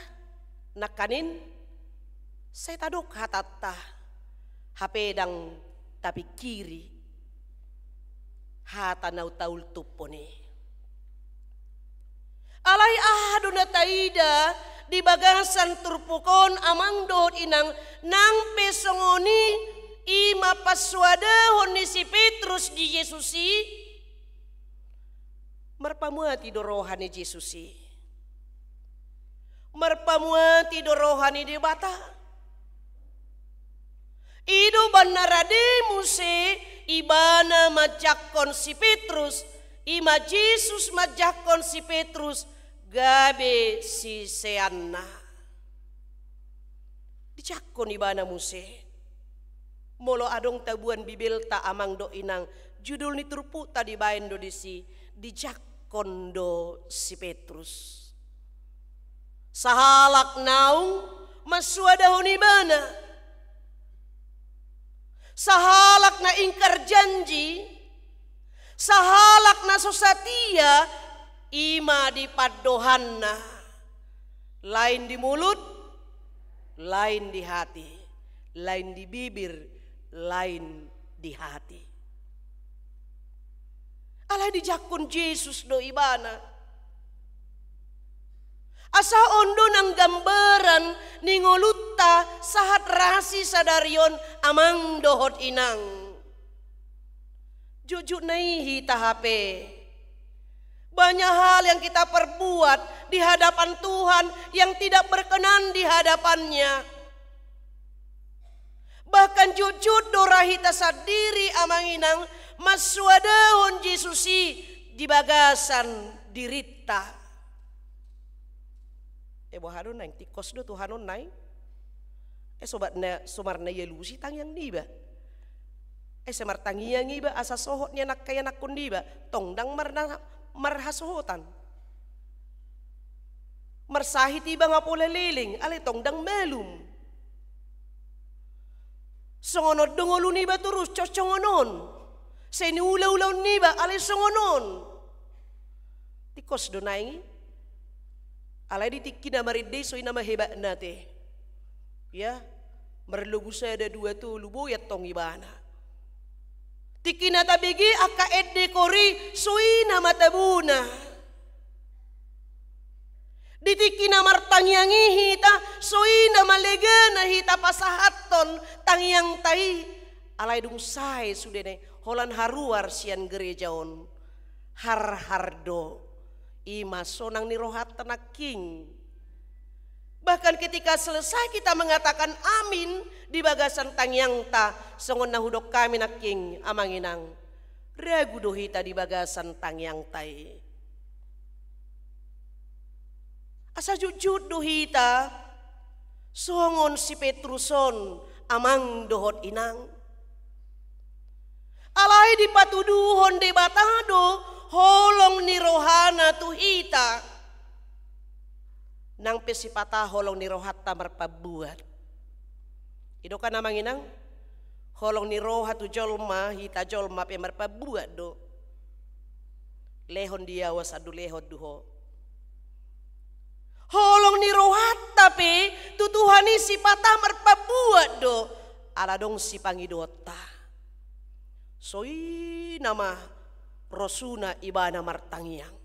nangkaning sai tadok hatanta, hape ndang tapingkiri hata na taultophon i. Alai aha do na taida di bagasan turpuk on, amang dohot inang, nang pe songon i, i ma pansuadahon ni si Petrus di Jesus i? Marpamuati do roha ni Jesus i. Marpamuati do roha ni Debata. I do umbahen na rade muse ibana manjangkon si Petrus, i ma Jesus manjangkon si Petrus gabe siseanna. Dijangkon ibana muse. Molo adong tabuan Bibelta, amang dohot inang, judul ni turpukta dibaen do disi, dijangkon do si Petrus. Sahalak naung mansuadahon ibana. Sahalak na ingkar janji, sahalak na so satia, i ma di pandohanna. Lain di mulut, lain di hati. Lain di bibir, lain di hati. Alai dijangkon Jesus do ibana. Asa on do nang gambaran ni ngolunta sahat rasi sadari on, amang dohot inang. Jotjot nai hita hape. Banyak hal yang kita perbuat di hadapan Tuhan yang tidak berkenan di hadapan-Nya. Bahkan jotjot do ra hita sandiri, amang inang, mansuadahon Jesus i di bagasan dirinta. Eh, boha do naeng, tingkos do Tuhan on naeng. Eh, sobat na, somarna ialusi tangiang niba. Eh, sai martangiang iba asa sohot ni angka ianakhon niba, tong ndang marna, marhasohotan. Marsahit iba nga pola leleng, alai tong ndang malum. Songon on do ngolu niba torus, cocok songon on. Sai niulaulaon niba, alai songon on. Tingkos do naeng i. Alai di tingki na marende i, so i nama hebatna te. Ya, marlobu sada dua tolu, boi antong ibana. Tingki na tabege angka ende kori, so i nama tabona. Di tingki na martangiang i hita, so i nama legana hita pasahathon tangiangta i. Alai dung sae sude na i, holan haruar sian gereja on, harhar do. I ma sonang ni rohanta nangkin. Bahkan ketika selesai kita mengatakan amin di bagasan tangiangta, songon na hudok hami nangkin, amang inang, ragu do hita di bagasan tangiangta i. Asa jotjot do hita songon si Petrus on, amang dohot inang. Alai dipatuduhon Debata do holong ni rohana tu hita. Nang pe sipata holong ni rohanta marpambuat. I do kan, amang inang, holong ni roha tu jolma, hita jolma pe marpambuat do. Lehon di ahu asa ndu lehon tu ho. Holong ni rohanta pe tu Tuhan i sipata marpambuat do, ala adong sipangidoonta. So i nama rosuna ibana martangiang.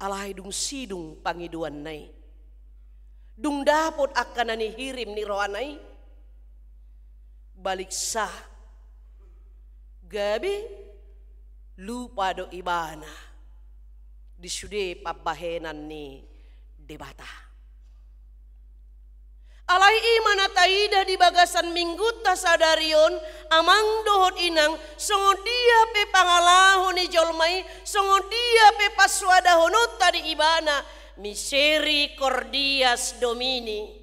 Alai dung sidung pangidoanna i, dung dapot angka na nihirim ni rohana i, baliksa, gabe lupa do ibana di sude pambahenan ni Debata. Alai i ma na taida di bagasan minggunta sadari on, amang dohot inang, songon dia pe pangalaho ni jolma i, songon dia pe pansuadahononta di ibana, misericordias Domini.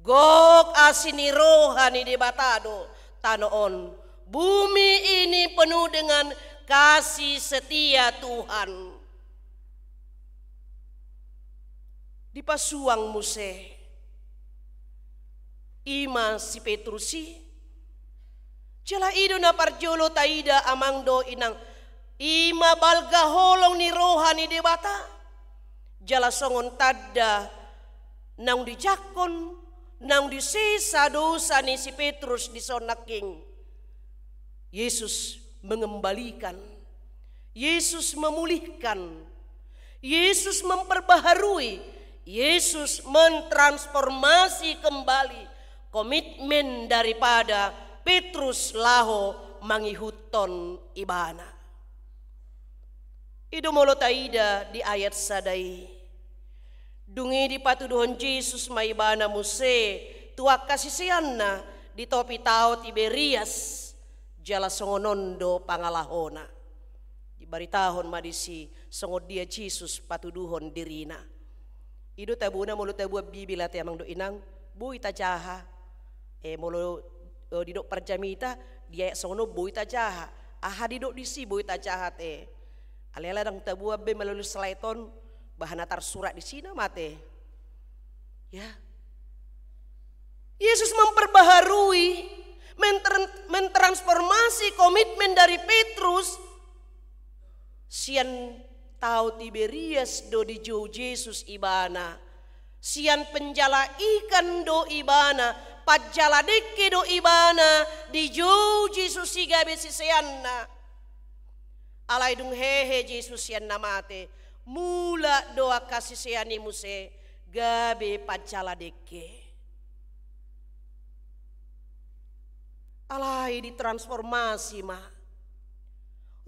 Gok asi ni roha ni Debata do tano on, bumi ini penuh dengan kasih setia Tuhan. Dipasuang muse i ma si Petrus i. Jala i do na parjolo taida, amang dohot inang, i ma balga holong ni roha ni Debata. Jala songon tanda naung dijangkon, naung disesa dosa ni si Petrus dison nangkin, Jesus mengembalikan Yesus memulihkan, Yesus memperbaharui, Yesus mentransformasi kembali komitmen daripada Petrus laho mangihuthon Ibana. I do molo taida di ayat sada i. Dung i dipatuduhon Jesus ma Ibana muse tu angka siseanna di topi tao Tiberias, jala songon on do pangalahona. Dibaritahon ma disi songon dia Jesus patuduhon dirina. I do tabona molo taboan Bibel ate amang dohot inang, boi tajaha. E, molo, e, didok parjamita, di ayat songon on boi tajaha. Aha didok disi boi tajaha ate. Alai ala ndang taboan be molo lus laeton, bahen na tarsurat disi nama ate. Ya. Yesus memperbaharui, menter-, mentransformasi komitmen dari Petrus. Sian tao Tiberias do dijou Jesus Ibana. Sian penjala ikan do Ibana, panjala dengke do Ibana dijou Jesus i gabe siseanna. Alai dung hehe Jesus sian na mate, mulak do angka sisean i muse gabe panjala dengke. Alai ditransformasi ma.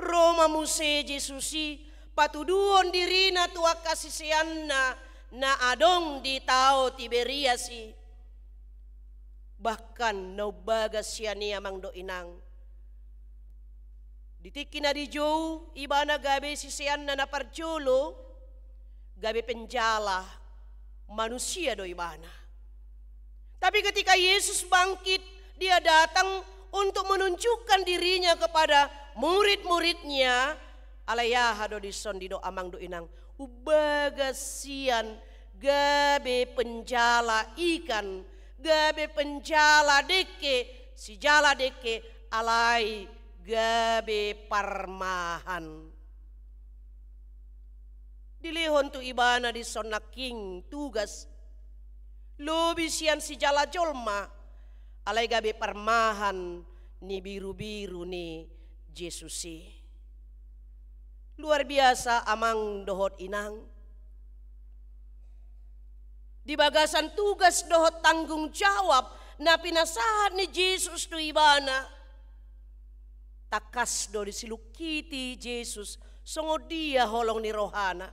Ro ma muse Jesus i patuduhon dirina tu angka siseanna na adong di tao Tiberias i. Bahkan na umbagas sian i amang dohot inang. Di tingki na dijou Ibana gabe siseanna na parjolo, gabe penjala manusia do Ibana. Tapi ketika Yesus bangkit, Dia datang untuk menunjukkan dirinya kepada murid-muridnya. Alai aha do dison didok amang dohot inang? Umbagas sian gabe penjala ikan, gabe penjala dengke, sijala dengke, alai gabe parmahan. Dilehon tu Ibana dison nangkin tugas. Lobi sian sijala jolma, alai gabe parmahan ni birubiru ni Jesus i. Luar biasa amang dohot inang. Di bagasan tugas dohot tanggung jawab na pinasahat ni Jesus tu Ibana, tangkas do disilungkiti Jesus songon dia holong ni rohana,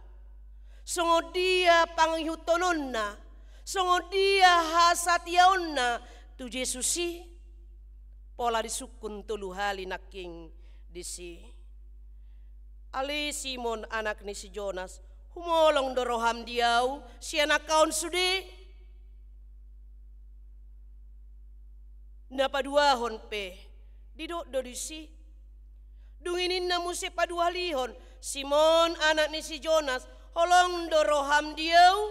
songon dia pangihuthononna, songon dia hasatiaonna tu Jesus i. Pola disungkun tolu hali nangkin disi. Ale Simon, anak ni si Jonas, humolong do roham di Ahu sian angka on sude? Na paduahon pe, didok do disi. Dung i ninna muse paduahalihon, Simon, anak ni si Jonas, holong do roham di Ahu?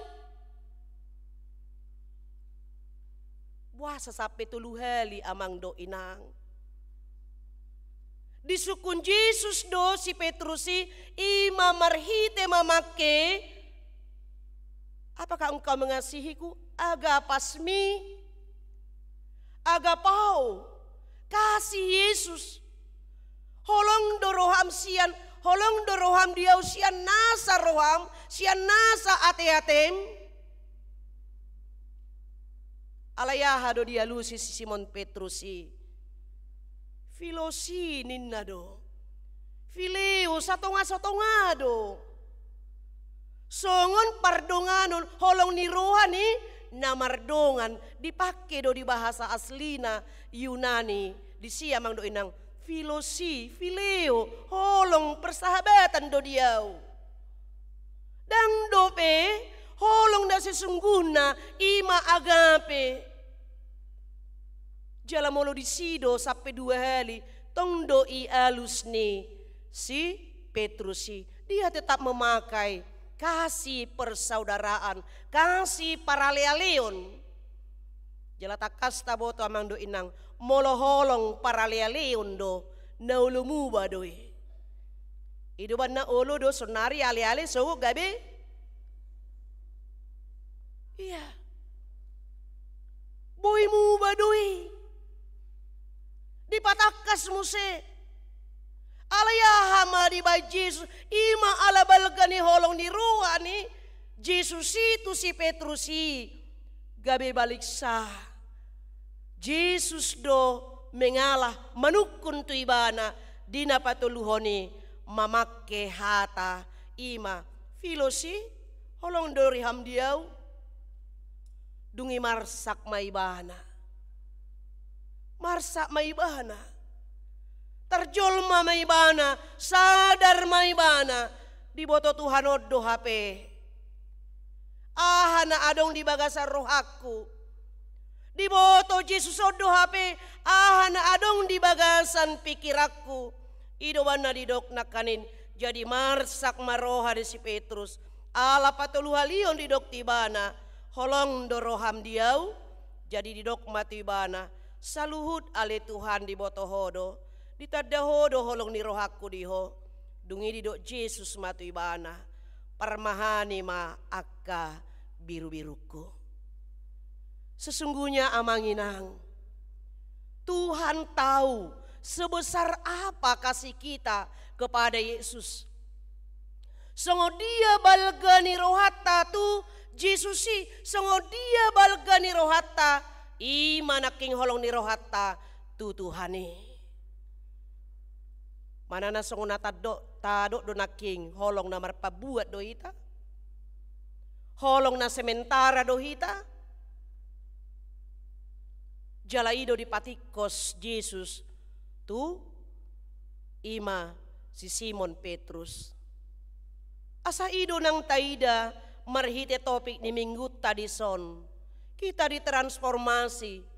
Boasa sampe tolu hali, amang dohot inang? Disungkun Jesus do si Petrus i, i ma marhite mamangke, "Apakah engkau mengasihiku?" Agapas mi, agapao, kasih Yesus. Holong do roham sian, holong do roham di Ahu sian nasa roham, sian nasa ateatem. Alai aha do dialusi si Simon Petrus i? Filos i ninna do. Fileo, satonga-satonga do. Songon pardonganon, holong ni roha ni na mardongan, dipangke do di bahasa aslina Yunani, disi amang dohot inang, filos i, fileo, holong persahabatan do di Ahu. Ndang dope holong na sesungguhna, i ma agape. Jala molo disi do sampe dua hali, tong do i alus ni si Petrus i. Dia tetap memakai kasih persaudaraan, kasih paralealeon. Jala tangkas taboto, amang dohot inang, molo holong paralealeon do, na olo muba do i. I do umbahen na olo do saonari aleale sogot gabe. Ia. Boi muba do i. Dipatangkas muse. Alai aha ma dibaen Jesus? I ma ala balga ni holong ni roha ni Jesus i tu si Petrus i, gabe baliksa. Jesus do mengalah, manungkun tu ibana di na patoluhon i, mamangke hata i ma, Filos i, holong do roham di ahu? Dung i marsak ma ibana. Marsak ma ibana. Tarjolma ma ibana, sadar ma ibana. Diboto Tuhan on do hape aha na adong di bagasan rohangku. Diboto Jesus on do hape aha na adong di bagasan pikiranku. I do umbahen na didok nangkaning, jadi marsak ma roha ni si Petrus. Ala patoluhalihon didok tu ibana, holong do roham di ahu? Jadi didok ma tu ibana, saluhut ale Tuhan diboto ho do, ditanda ho do holong ni rohangku di ho. Dung i didok Jesus ma tu ibana, parmahani ma angka birubirungku. Sesungguhnya amang inang, Tuhan tahu sebesar apa kasih kita kepada Yesus. Songon dia balga ni rohanta tu Jesus i, songon dia balga ni rohanta, i ma nangkin holong ni rohanta tu Tuhan i. Manang na songon na tadok, tadok do nangkin holong na marpambuat do hita? Holong na sementara do hita? Jala i do dipatingkos Jesus tu i ma si Simon Petrus. Asa i do nang taida marhite topik ni minggunta dison. Kita ditransformasi.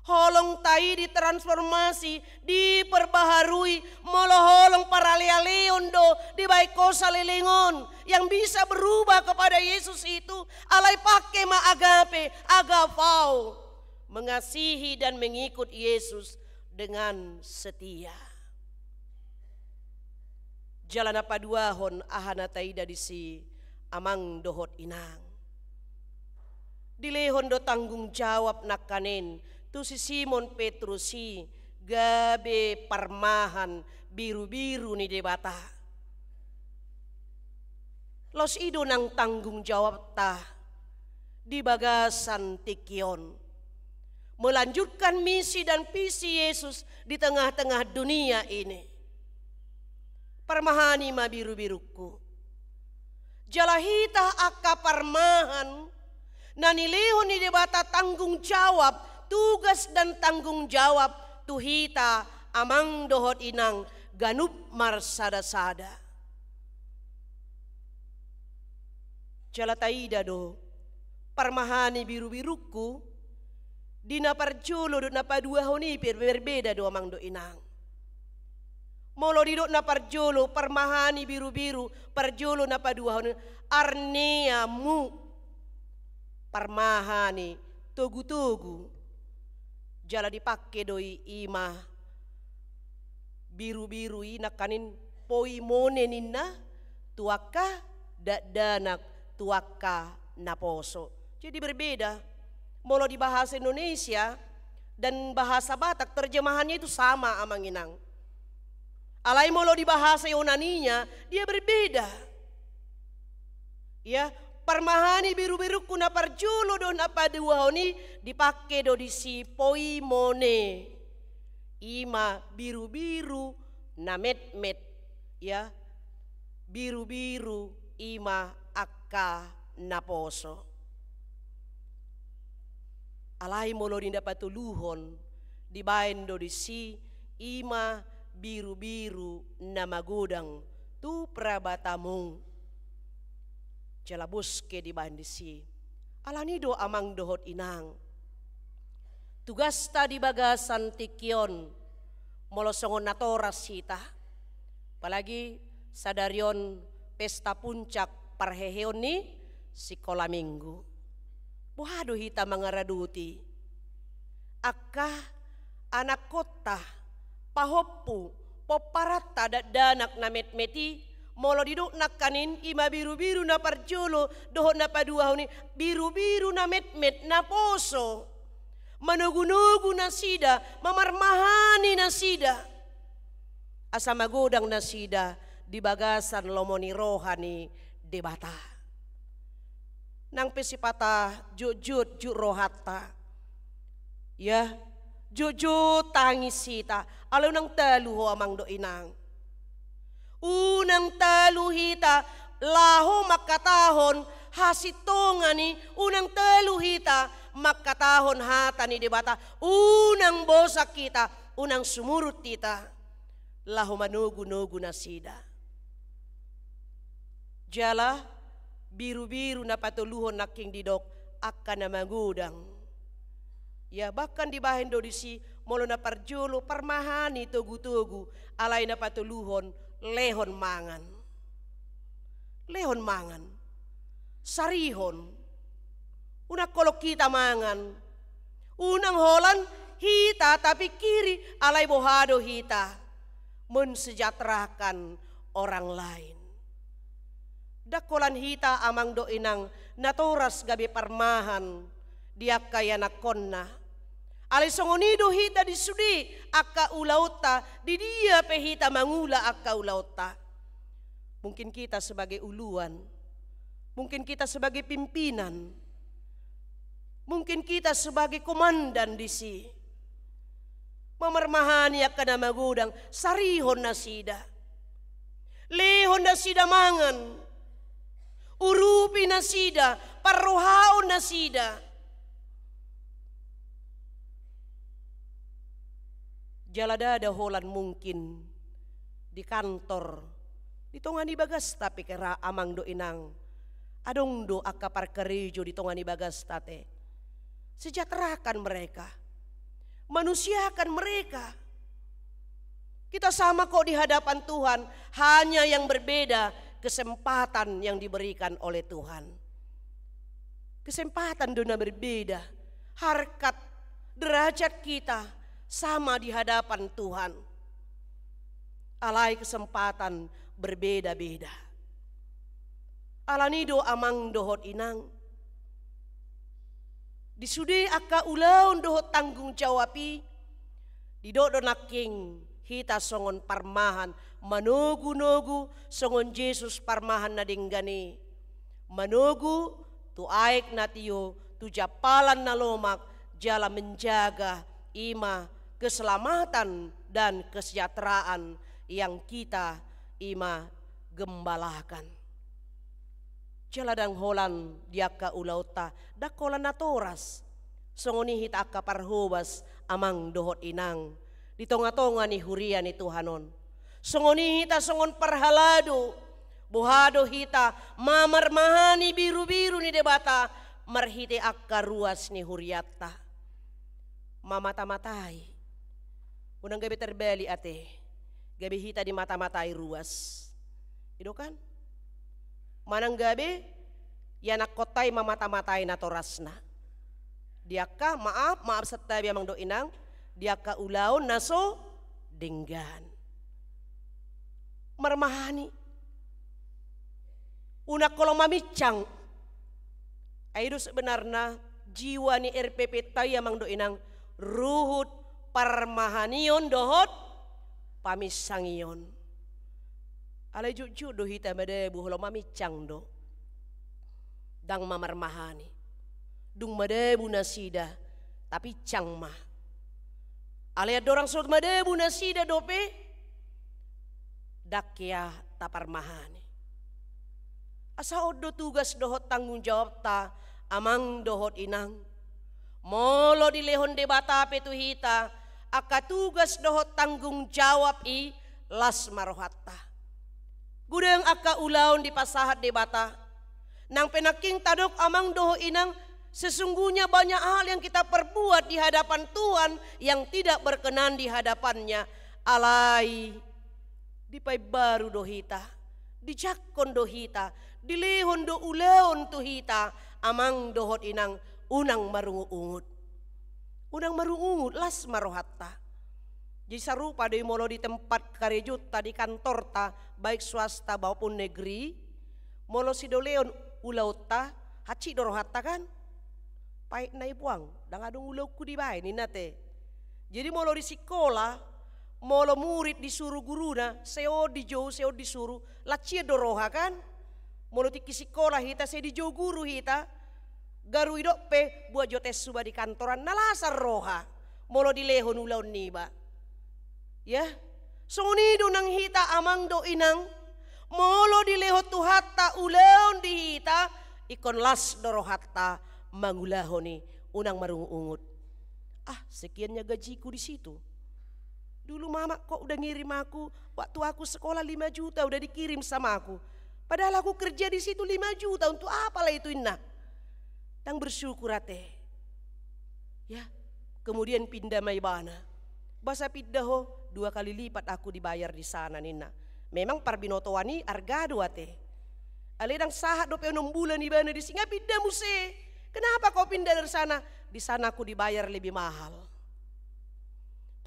Holongta i ditransformasi, diperbaharui, molo holong paralealeon do dibaen ho saleleng on, yang bisa berubah kepada Yesus itu, alai pangke ma agape, agapao, mengasihi dan mengikut Yesus dengan setia. Jala na paduahon, aha na taida disi amang dohot inang? Dilehon do tanggung jawab nangkaning tu si Simon Petrus i gabe parmahan birubiru ni Debata. Laos i do nang tanggung jawabta di bagasan tingki on, melanjutkan misi dan visi Yesus di tengah-tengah dunia ini. Parmahani ma birubirungku. Jala hita angka parmahan na nilehon ni Debata tanggung jawab, tugas dan tanggung jawab tu hita amang dohot inang ganup marsadasada. Jala taida do, parmahani birubirungku, di na parjolo dohot na paduahon i pe berbeda do amang dohot inang. Molo didok na parjolo, parmahani birubiru, parjolo na paduahon i, arnea mu, parmahani togutogu. Jala dipangke do i, i ma birubiru i nangkaning poimone ninna tu angka dakdanak, tu angka naposo. Jadi berbeda. Molo di bahasa Indonesia dan bahasa Batak terjemahannya itu sama amang inang. Alai molo di bahasa Yunaninya dia berbeda. Ya, parmahani birubirungku na parjolo dohot na paduahon i dipangke do disi poimone. I ma birubiru na metmet, ya. Birubiru i ma angka naposo. Alai molo di na patoluhon dibaen do disi i ma birubiru na magodang tu prabatamung. Jala boske dibaen disi. Alani do amang dohot inang, tugasta di bagasan tingki on, molo songon natoras hita, apalagi sadari on pesta puncak parheheon ni sikola minggu. Boha do hita mangaradoti angka anakkonta, pahompu, pomparanta dakdanak na metmet i? Molo didok nangkaning i ma birubiru na parjolo dohot na paduahon i, birubiru na metmet, naposo, manogunogu nasida, mamarmahani nasida. asa magodang nasida di bagasan lomo ni roha ni Debata. Nang pe sipata jotjot jut rohanta, ya, jotjot tangis hita, alai unang talu ho amang dohot inang. Unang talu hita laho mangkatahon hasintongan i, unang talu hita mangkatahon hata ni Debata, unang bosan hita, unang sumurut hita laho manogunogu nasida. Jala birubiru na patoluhon nangkin didok angka na magodang. Ya, bahkan dibahen do disi molo na parjolo parmahani togutogu, alai na patoluhon lehon mangan. Lehon mangan. Sarihon. Unang holong hita mangan. Unang holan hita tapingkiri alai boha do hita mensejahterakan orang lain. Ndang holan hita amang dohot inang natoras gabe parmahan di angka ianakhonna. Alai songon i do hita di sude angka ulaonta, di dia pe hita mangula angka ulaonta. Mungkin kita sebagai uluan, mungkin kita sebagai pimpinan, mungkin kita sebagai komandan disi. Mamarmahani angka na magodang, sarihon nasida. Lehon nasida mangan. Urupi nasida, parrohaon nasida. Jala ndada holan mungkin di kantor, di tonga ni bagasta pe kira amang dohot inang, adong do angka parkarejo di tonga ni bagasta te. Sejahterakan mereka. Manusiakan mereka. Kita sama kok di hadapan Tuhan, hanya yang berbeda kesempatan yang diberikan oleh Tuhan. Kesempatan do na berbeda, harkat derajat kita sama di hadapan Tuhan. Alai kesempatan berbeda-beda. Alani do amang dohot inang, di sude angka ulaon dohot tanggung jawab i, didok do nangkin hita songon parmahan, manogunogu songon Jesus parmahan na denggan i. Manogu tu aek na tio, tu jampalan na lomak, jala menjaga, i ma keselamatan dan kesejahteraan yang kita i ma gembalakan. Jala ndang holan di angka ulaonta, ndang holan natoras. Songon i hita angka parhobas amang dohot inang di tongatonga ni huria ni Tuhan on. Songon i hita songon parhalado, boha do hita mamarmahani birubiru ni Debata marhite angka ruas ni hurianta. Mamatamatai. Unang gabe terbalik ate, gabe hita dimatamatai ruas. I do kan? Manang gabe ianakhonta i mamatamatai natorasna di angka, maaf, maaf santabi amang dohot inang, di angka ulaon na so denggan. Marmahani. Unang holan mamincang. Ai do sebenarna jiwa ni R P P-ta i amang dohot inang, ruhut parmahanion dohot paminsangion. Alai jotjot do hita madabu holan mamincang do. Ndang mamarmahani. Dung madabu nasida, tapincang ma. Alai andorang so madabu nasida dope, ndang hea taparmahani. Asa on do tugas dohot tanggung jawabta amang dohot inang. Molo dilehon Debata pe tu hita angka tugas dohot tanggung jawab i, las ma rohanta. Godang angka ulaon dipasahat Debata. Nang pe nangkin tadok amang dohot inang, sesungguhnya banyak hal yang kita perbuat di hadapan Tuhan yang tidak berkenan di hadapan-Nya. Alai dipaimbaru do hita, dijangkon do hita, dilehon do ulaon tu hita, amang dohot inang, unang marungutungut. Unang marungutungut, las ma rohanta. Jadi sarupa do i molo di tempat karejonta, di kantorta, baik swasta maupun negeri, molo sidolehon ulaonta, hansit do rohanta kan? Paet nai puang, ndang adong ulaonku dibaen, ninna te. Jadi molo di sikola, Molo murid disuru guruna, sai on dijou, sai on disuru, las sian do roha kan? Molo tingki sikola hita, sai dijou guru hita, garu idok pe buat jotes suba di kantoran, na las roha. Molo dilehon ulaon niba. Ya, songon i do nang hita amang dohot inang, molo dilehon Tuhanta ulaon di hita, ingkon las do rohanta mangulahon i, unang marungut-ungut. Ah, sekiannya gajiku di situ. Dulu mama kok udah ngirim aku, waktu aku sekolah lima juta udah dikirim sama aku. Padahal aku kerja di situ lima juta, untuk apa lah itu, inna? Ndang bersyukur ate. Ya, kemudian pinda ma ibana. Boasa pinda ho? Dua kali lipat aku dibayar di sana, ninna. Memang parbinotoan i arga do ate. Alai ndang sahat dope onom bulan ibana disi, nga pinda muse. Kenapa kau pindah dari sana? Di sana aku dibayar lebih mahal.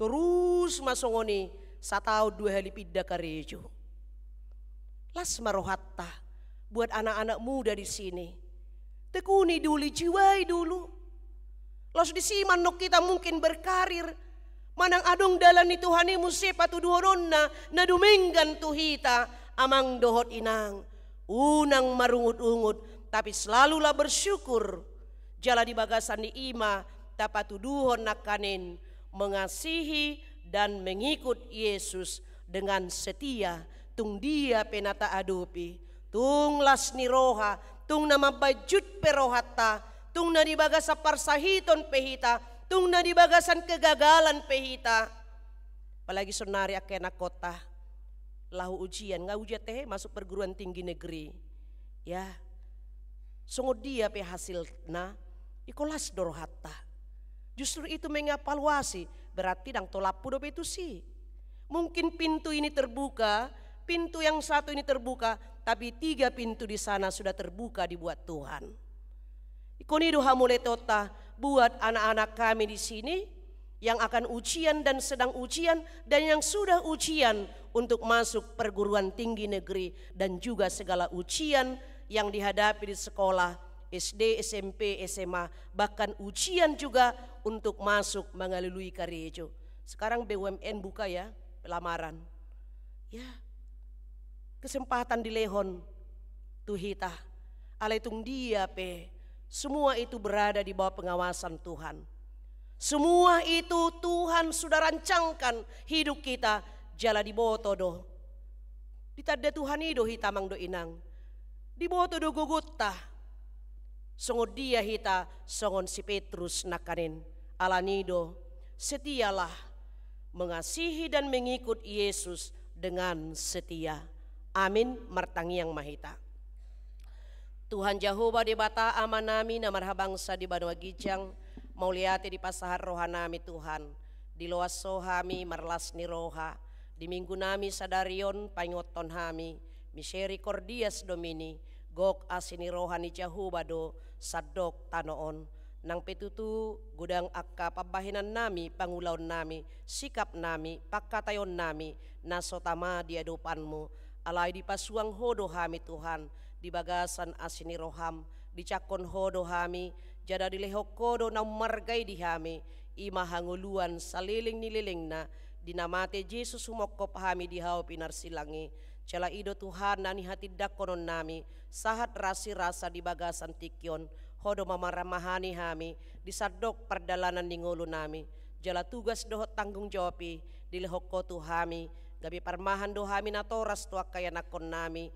Torus ma songon i, sataon dua hali pinda karejo. Las ma rohanta buat anak-anak muda di sini. Tekuni dulu, jiwai dulu. Laos disi ma annon hita mungkin berkarir. Manang adong dalan ni Tuhan i muse patuduhononna na dumenggan tu hita, amang dohot inang. Unang marungut-ungut, tapi selalulah bersyukur. Jala di bagasan ni i ma tapatuduhon nangkaning mengasihi dan mengikut Yesus dengan setia. Tung dia pe na taadopi, tung las ni roha, tung na mambaen jut pe rohanta, tung na di bagasan parsahiton pe hita, tung na di bagasan kegagalan pe hita. Apalagi sonari angka anakkonta laho ujian, nga ujian tehe, masuk perguruan tinggi negeri. Ya. Songon dia pe hasilna, ingkon las do rohanta. Justru itu mengevaluasi, berarti ndang tolaphu dope tusi. Mungkin pintu ini terbuka, pintu yang satu ini terbuka, tapi tiga pintu di sana sudah terbuka dibuat Tuhan. Ingkon i do hamuliateonta buat anak-anak kami di sini, yang akan ujian dan sedang ujian, dan yang sudah ujian untuk masuk perguruan tinggi negeri, dan juga segala ujian yang dihadapi di sekolah, S D, S M P, S M A, bahkan ujian juga untuk masuk mengalului karejo. Sekarang B U M N buka ya, pelamaran. Ya, kesempatan dilehon tu hita. Alai tung dia pe, semua itu berada di bawah pengawasan Tuhan. Semua itu Tuhan sudah rancangkan hidup kita, jala diboto do. Ditanda Tuhan i do hita, amang dohot inang. Diboto do gogonta. Songon dia hita, songon si Petrus nangkaning. Alani do, setialah, mengasihi dan mengikut Yesus dengan setia. Amin. Martangiang ma hita. Tuhan Jahowa Debata Amanami na marhabangsa di banua ginjang, mauliate dipasahat rohanami Tuhan. Diloas Ho hami marlas ni roha di minggunami sadari on, paingothon hami Misericordias Domini, gok asi ni roha ni Jahowa do sandok tano on. Nang pe tutu godang angka pambahenannami, pangulaonnami, sikapnami, pangkataionnami na so tama di adopanmu. Alai dipasuang Ho do hami Tuhan di bagasan asi ni roham, dijangkon Ho do hami, jala dilehon Ho do na ummarga i di hami, i ma hangoluan saleleng ni lelengna, di na mate Jesus humongkop hami di hau pinarsilang i. Jala i do Tuhan na nihatindangkononnami, sahat rasirasa di bagasan tingki on, Ho do ma marmahani hami di sandok pardalanan ni ngolunami. Jala tugas dohot tanggung jawab i dilehon Ho tu hami, gabe parmahan do hami natoras tu angka ianakkonnami,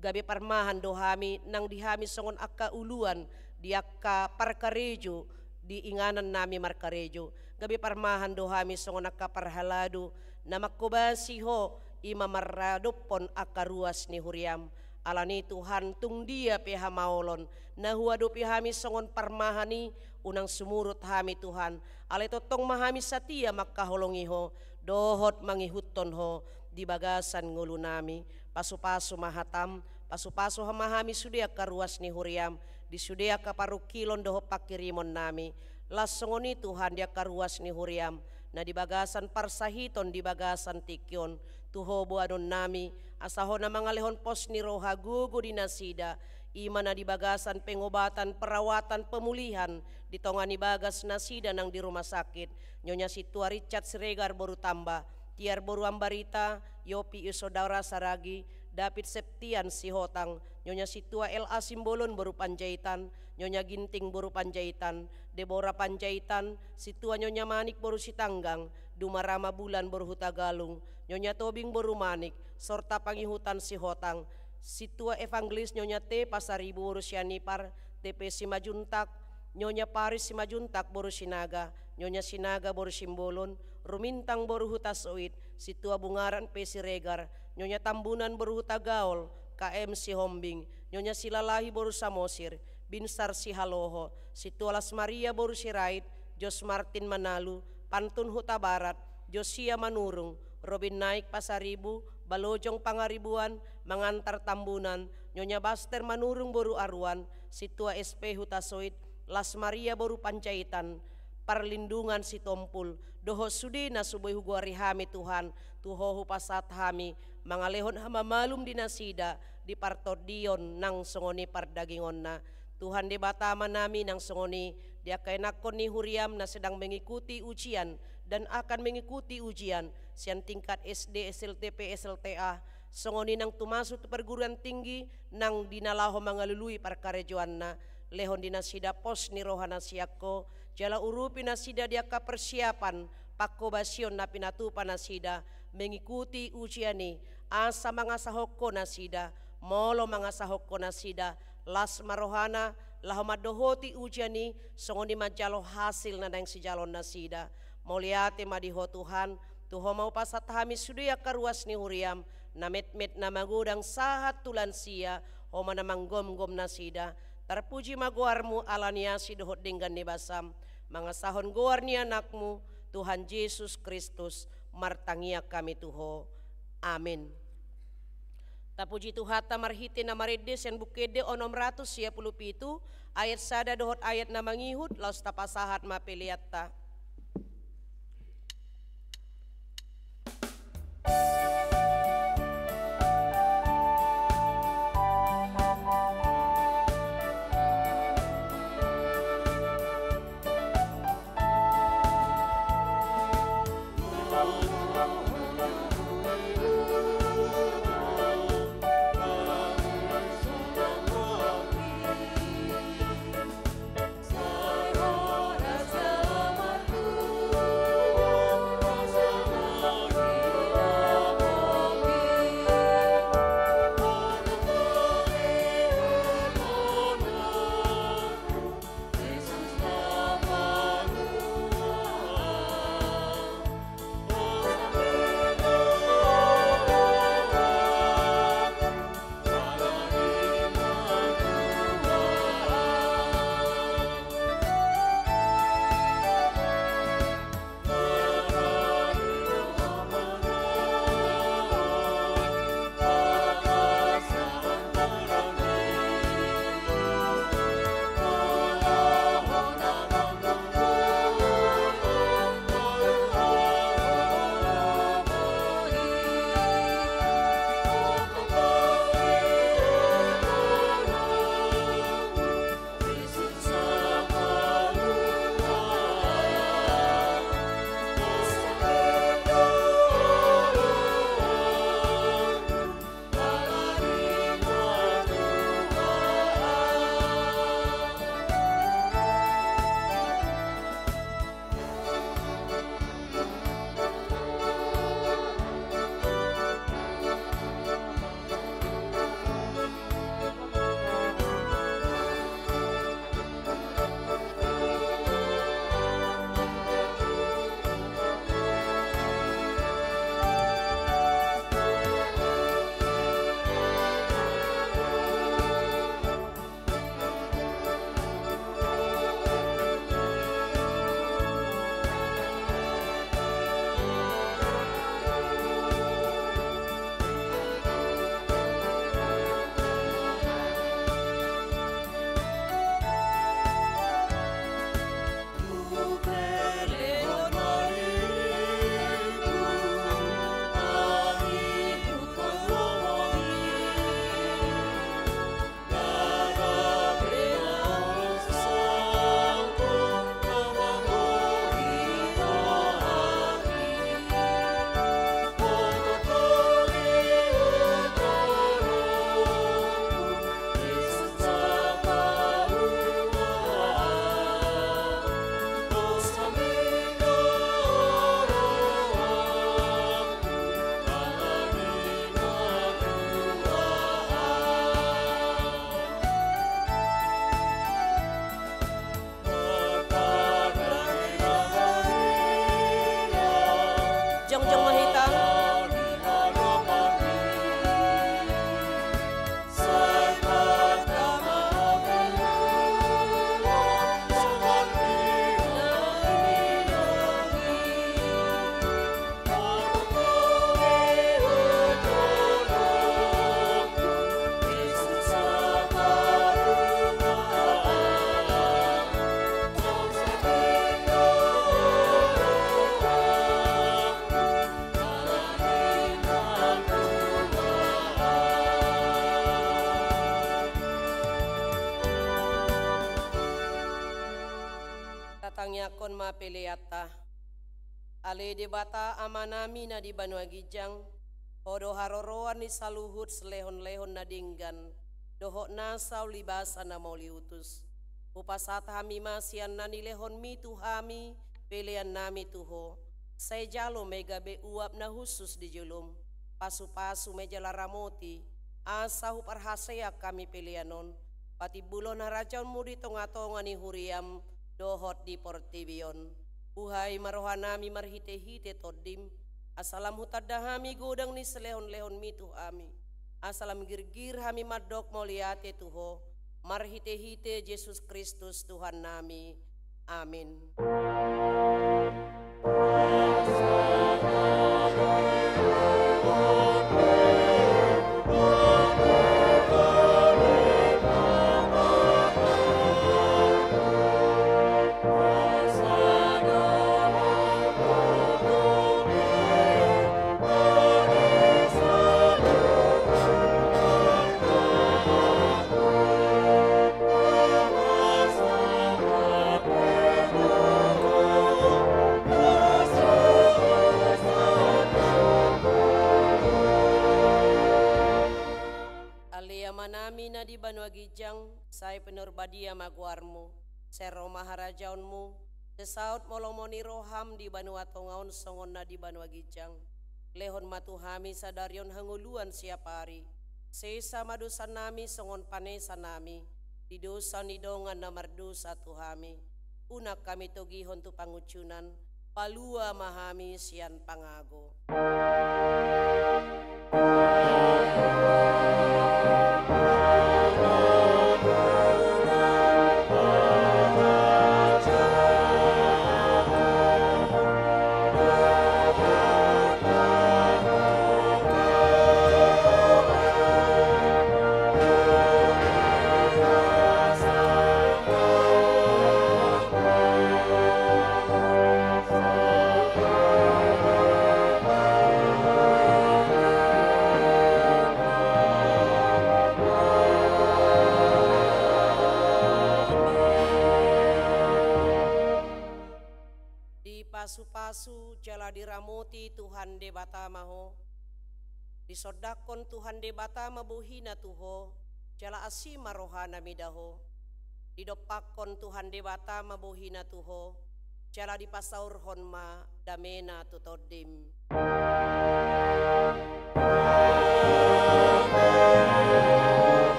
gabe parmahan do hami nang di hami songon angka uluan di angka parkarejo, di inganannami markarejo, gabe parmahan do hami songon angka parhalado na manghobasi Ho, i ma maradophon angka ruas ni huriam. Alani Tuhan, tung dia pe hamaolon na huadopi hami songon parmahan i, unang sumurut hami Tuhan, alai tongtong ma hami satia mangkaholongi Ho dohot mangihuthon Ho di bagasan ngolunami. Pasupasu ma hatam, pasupasu ma hami sude angka ruas ni huriam, di sude angka parungkilon dohot pangkirimonnami. Laos songon i Tuhan di angka ruas ni huriam na di bagasan parsahiton di bagasan tingki on, tu Ho boanonnami, asa Ho na mangalehon pos ni roha gogo di nasida, i ma na di bagasan pengobatan, perawatan, pemulihan di tonga ni bagas nasida nang di rumah sakit, Nyonya Sintua Richard Siregar boru Tamba, Tiar boru Ambarita, Yopi Isodara Saragi, David Septian Sihotang, Nyonya Sintua L A Simbolon boru Panjaitan, Nyonya Ginting boru Panjaitan, Debora Panjaitan, Sintua Nyonya Manik boru Sitanggang, Dumarama Bulan boru Hutagalung, Nyonya Tobing boru Manik, Sorta Pangihutan Sihotang, Sintua Evangelis Nyonya T Pasaribu boru Sianipar, T P Simajuntak, Nyonya Paris Simajuntak boru Sinaga, Nyonya Sinaga boru Simbolon, Rumintang boru Hutasoit, Sintua Bungaran P Siregar, Nyonya Tambunan boru Hutagaol, K M Sihombing, Nyonya Silalahi boru Samosir, Binsar Sihaloho, Sintua Las Maria boru Sirait, Jos Martin Manalu, Pantun Hutabarat, Josia Manurung, Robin Naik Pasaribu, Balojong Pangaribuan, Mangantar Tambunan, Nyonya Baster Manurung boru Aruan, Sintua S P Hutasoit, Las Maria boru Panjaitan, Parlindungan Sitompul, dohot sude na so boi hugoari hami Tuhan, tu Ho hupasahat hami, mangalehon hamamalum di nasida, di partondion nang songon i pardagingonna. Tuhan Debata Amanami, nang songon i, di angka ianakhon ni huriaM na sedang mengikuti ujian dan akan mengikuti ujian, sian tingkat S D, S L T P, S L T A, songon i nang tumasu tu perguruan tinggi, nang di na laho mangalului parkarejoanna, lehon di nasida pos ni roha na sian Ho, jala urupi nasida di angka persiapan, pangkobasion na pinatupa nasida, mengikuti ujian i, asa mangasahon Ho nasida, molo mangasahon Ho nasida, las ma rohana, laho mandohoti ujian i, songon i manjalo hasil na naeng sijaloon nasida. Mauliate ma di Ho Tuhan, tu Ho ma hupasahat hami sude angka ruas ni huriaM, na metmet na magodang sahat tu lansia, Ho ma na manggomgom nasida. Tarpuji ma goarMu ala ni asi dohot denggan ni basaM, mangasahon goar ni AnakMu, Tuhan Jesus Kristus, martangiang hami tu Ho. Amen. Tapuji Tuhanta marhite na marende sian Buku Ende onom ratus sia pulu pitu, ayat sada dohot ayat na mangihut, laos tapasahat ma peleanta. Tangiangkon ma peleanta. Ale Debata Amanami na di banua ginjang, Ho do haroroan ni saluhut silehonlehon na denggan dohot nasa ulibasa na mauliutus. Hupasahat hami ma sian na nilehonMi tu hami peleannami tu Ho. Sai jalo ma i gabe uap na hushus di joloM. Pasupasu ma i jala ramoti, asa huparhaseang hami pelean on patimbulhon harajaonMu di tongatonga ni huriaM dohot di portibi on. Buhai ma rohanami marhitehite TondiM, asa lam hutanda hami godang ni silehonlehonMi tu hami, asa lam girgir hami mandok mauliate tu Ho, marhitehite Jesus Kristus Tuhannami. Amin. Ale Amanami na di banua ginjang, sai pinarbadia ma goarMu. Sai ro ma harajaonMu. Sai saut ma lomo ni rohaM di banua tonga on songon na di banua ginjang. Lehon ma tu hami sadari on hangoluan siapari. Sesa ma dosanami songon panesanami di dosa ni dongan na mardosa tu hami. Unang hami togihon tu pangunjunan, palua ma hami sian pangago. Dipasupasu jala diramoti Tuhan Debata ma ho. Disondangkon Tuhan Debata ma bohiNa tu ho, jala asi ma rohaNa mida ho. Didompakkon Tuhan Debata ma bohiNa tu ho, jala dipasaurhon ma dameNa tu tondim.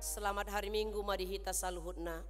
Selamat hari Minggu ma di hita saluhutna.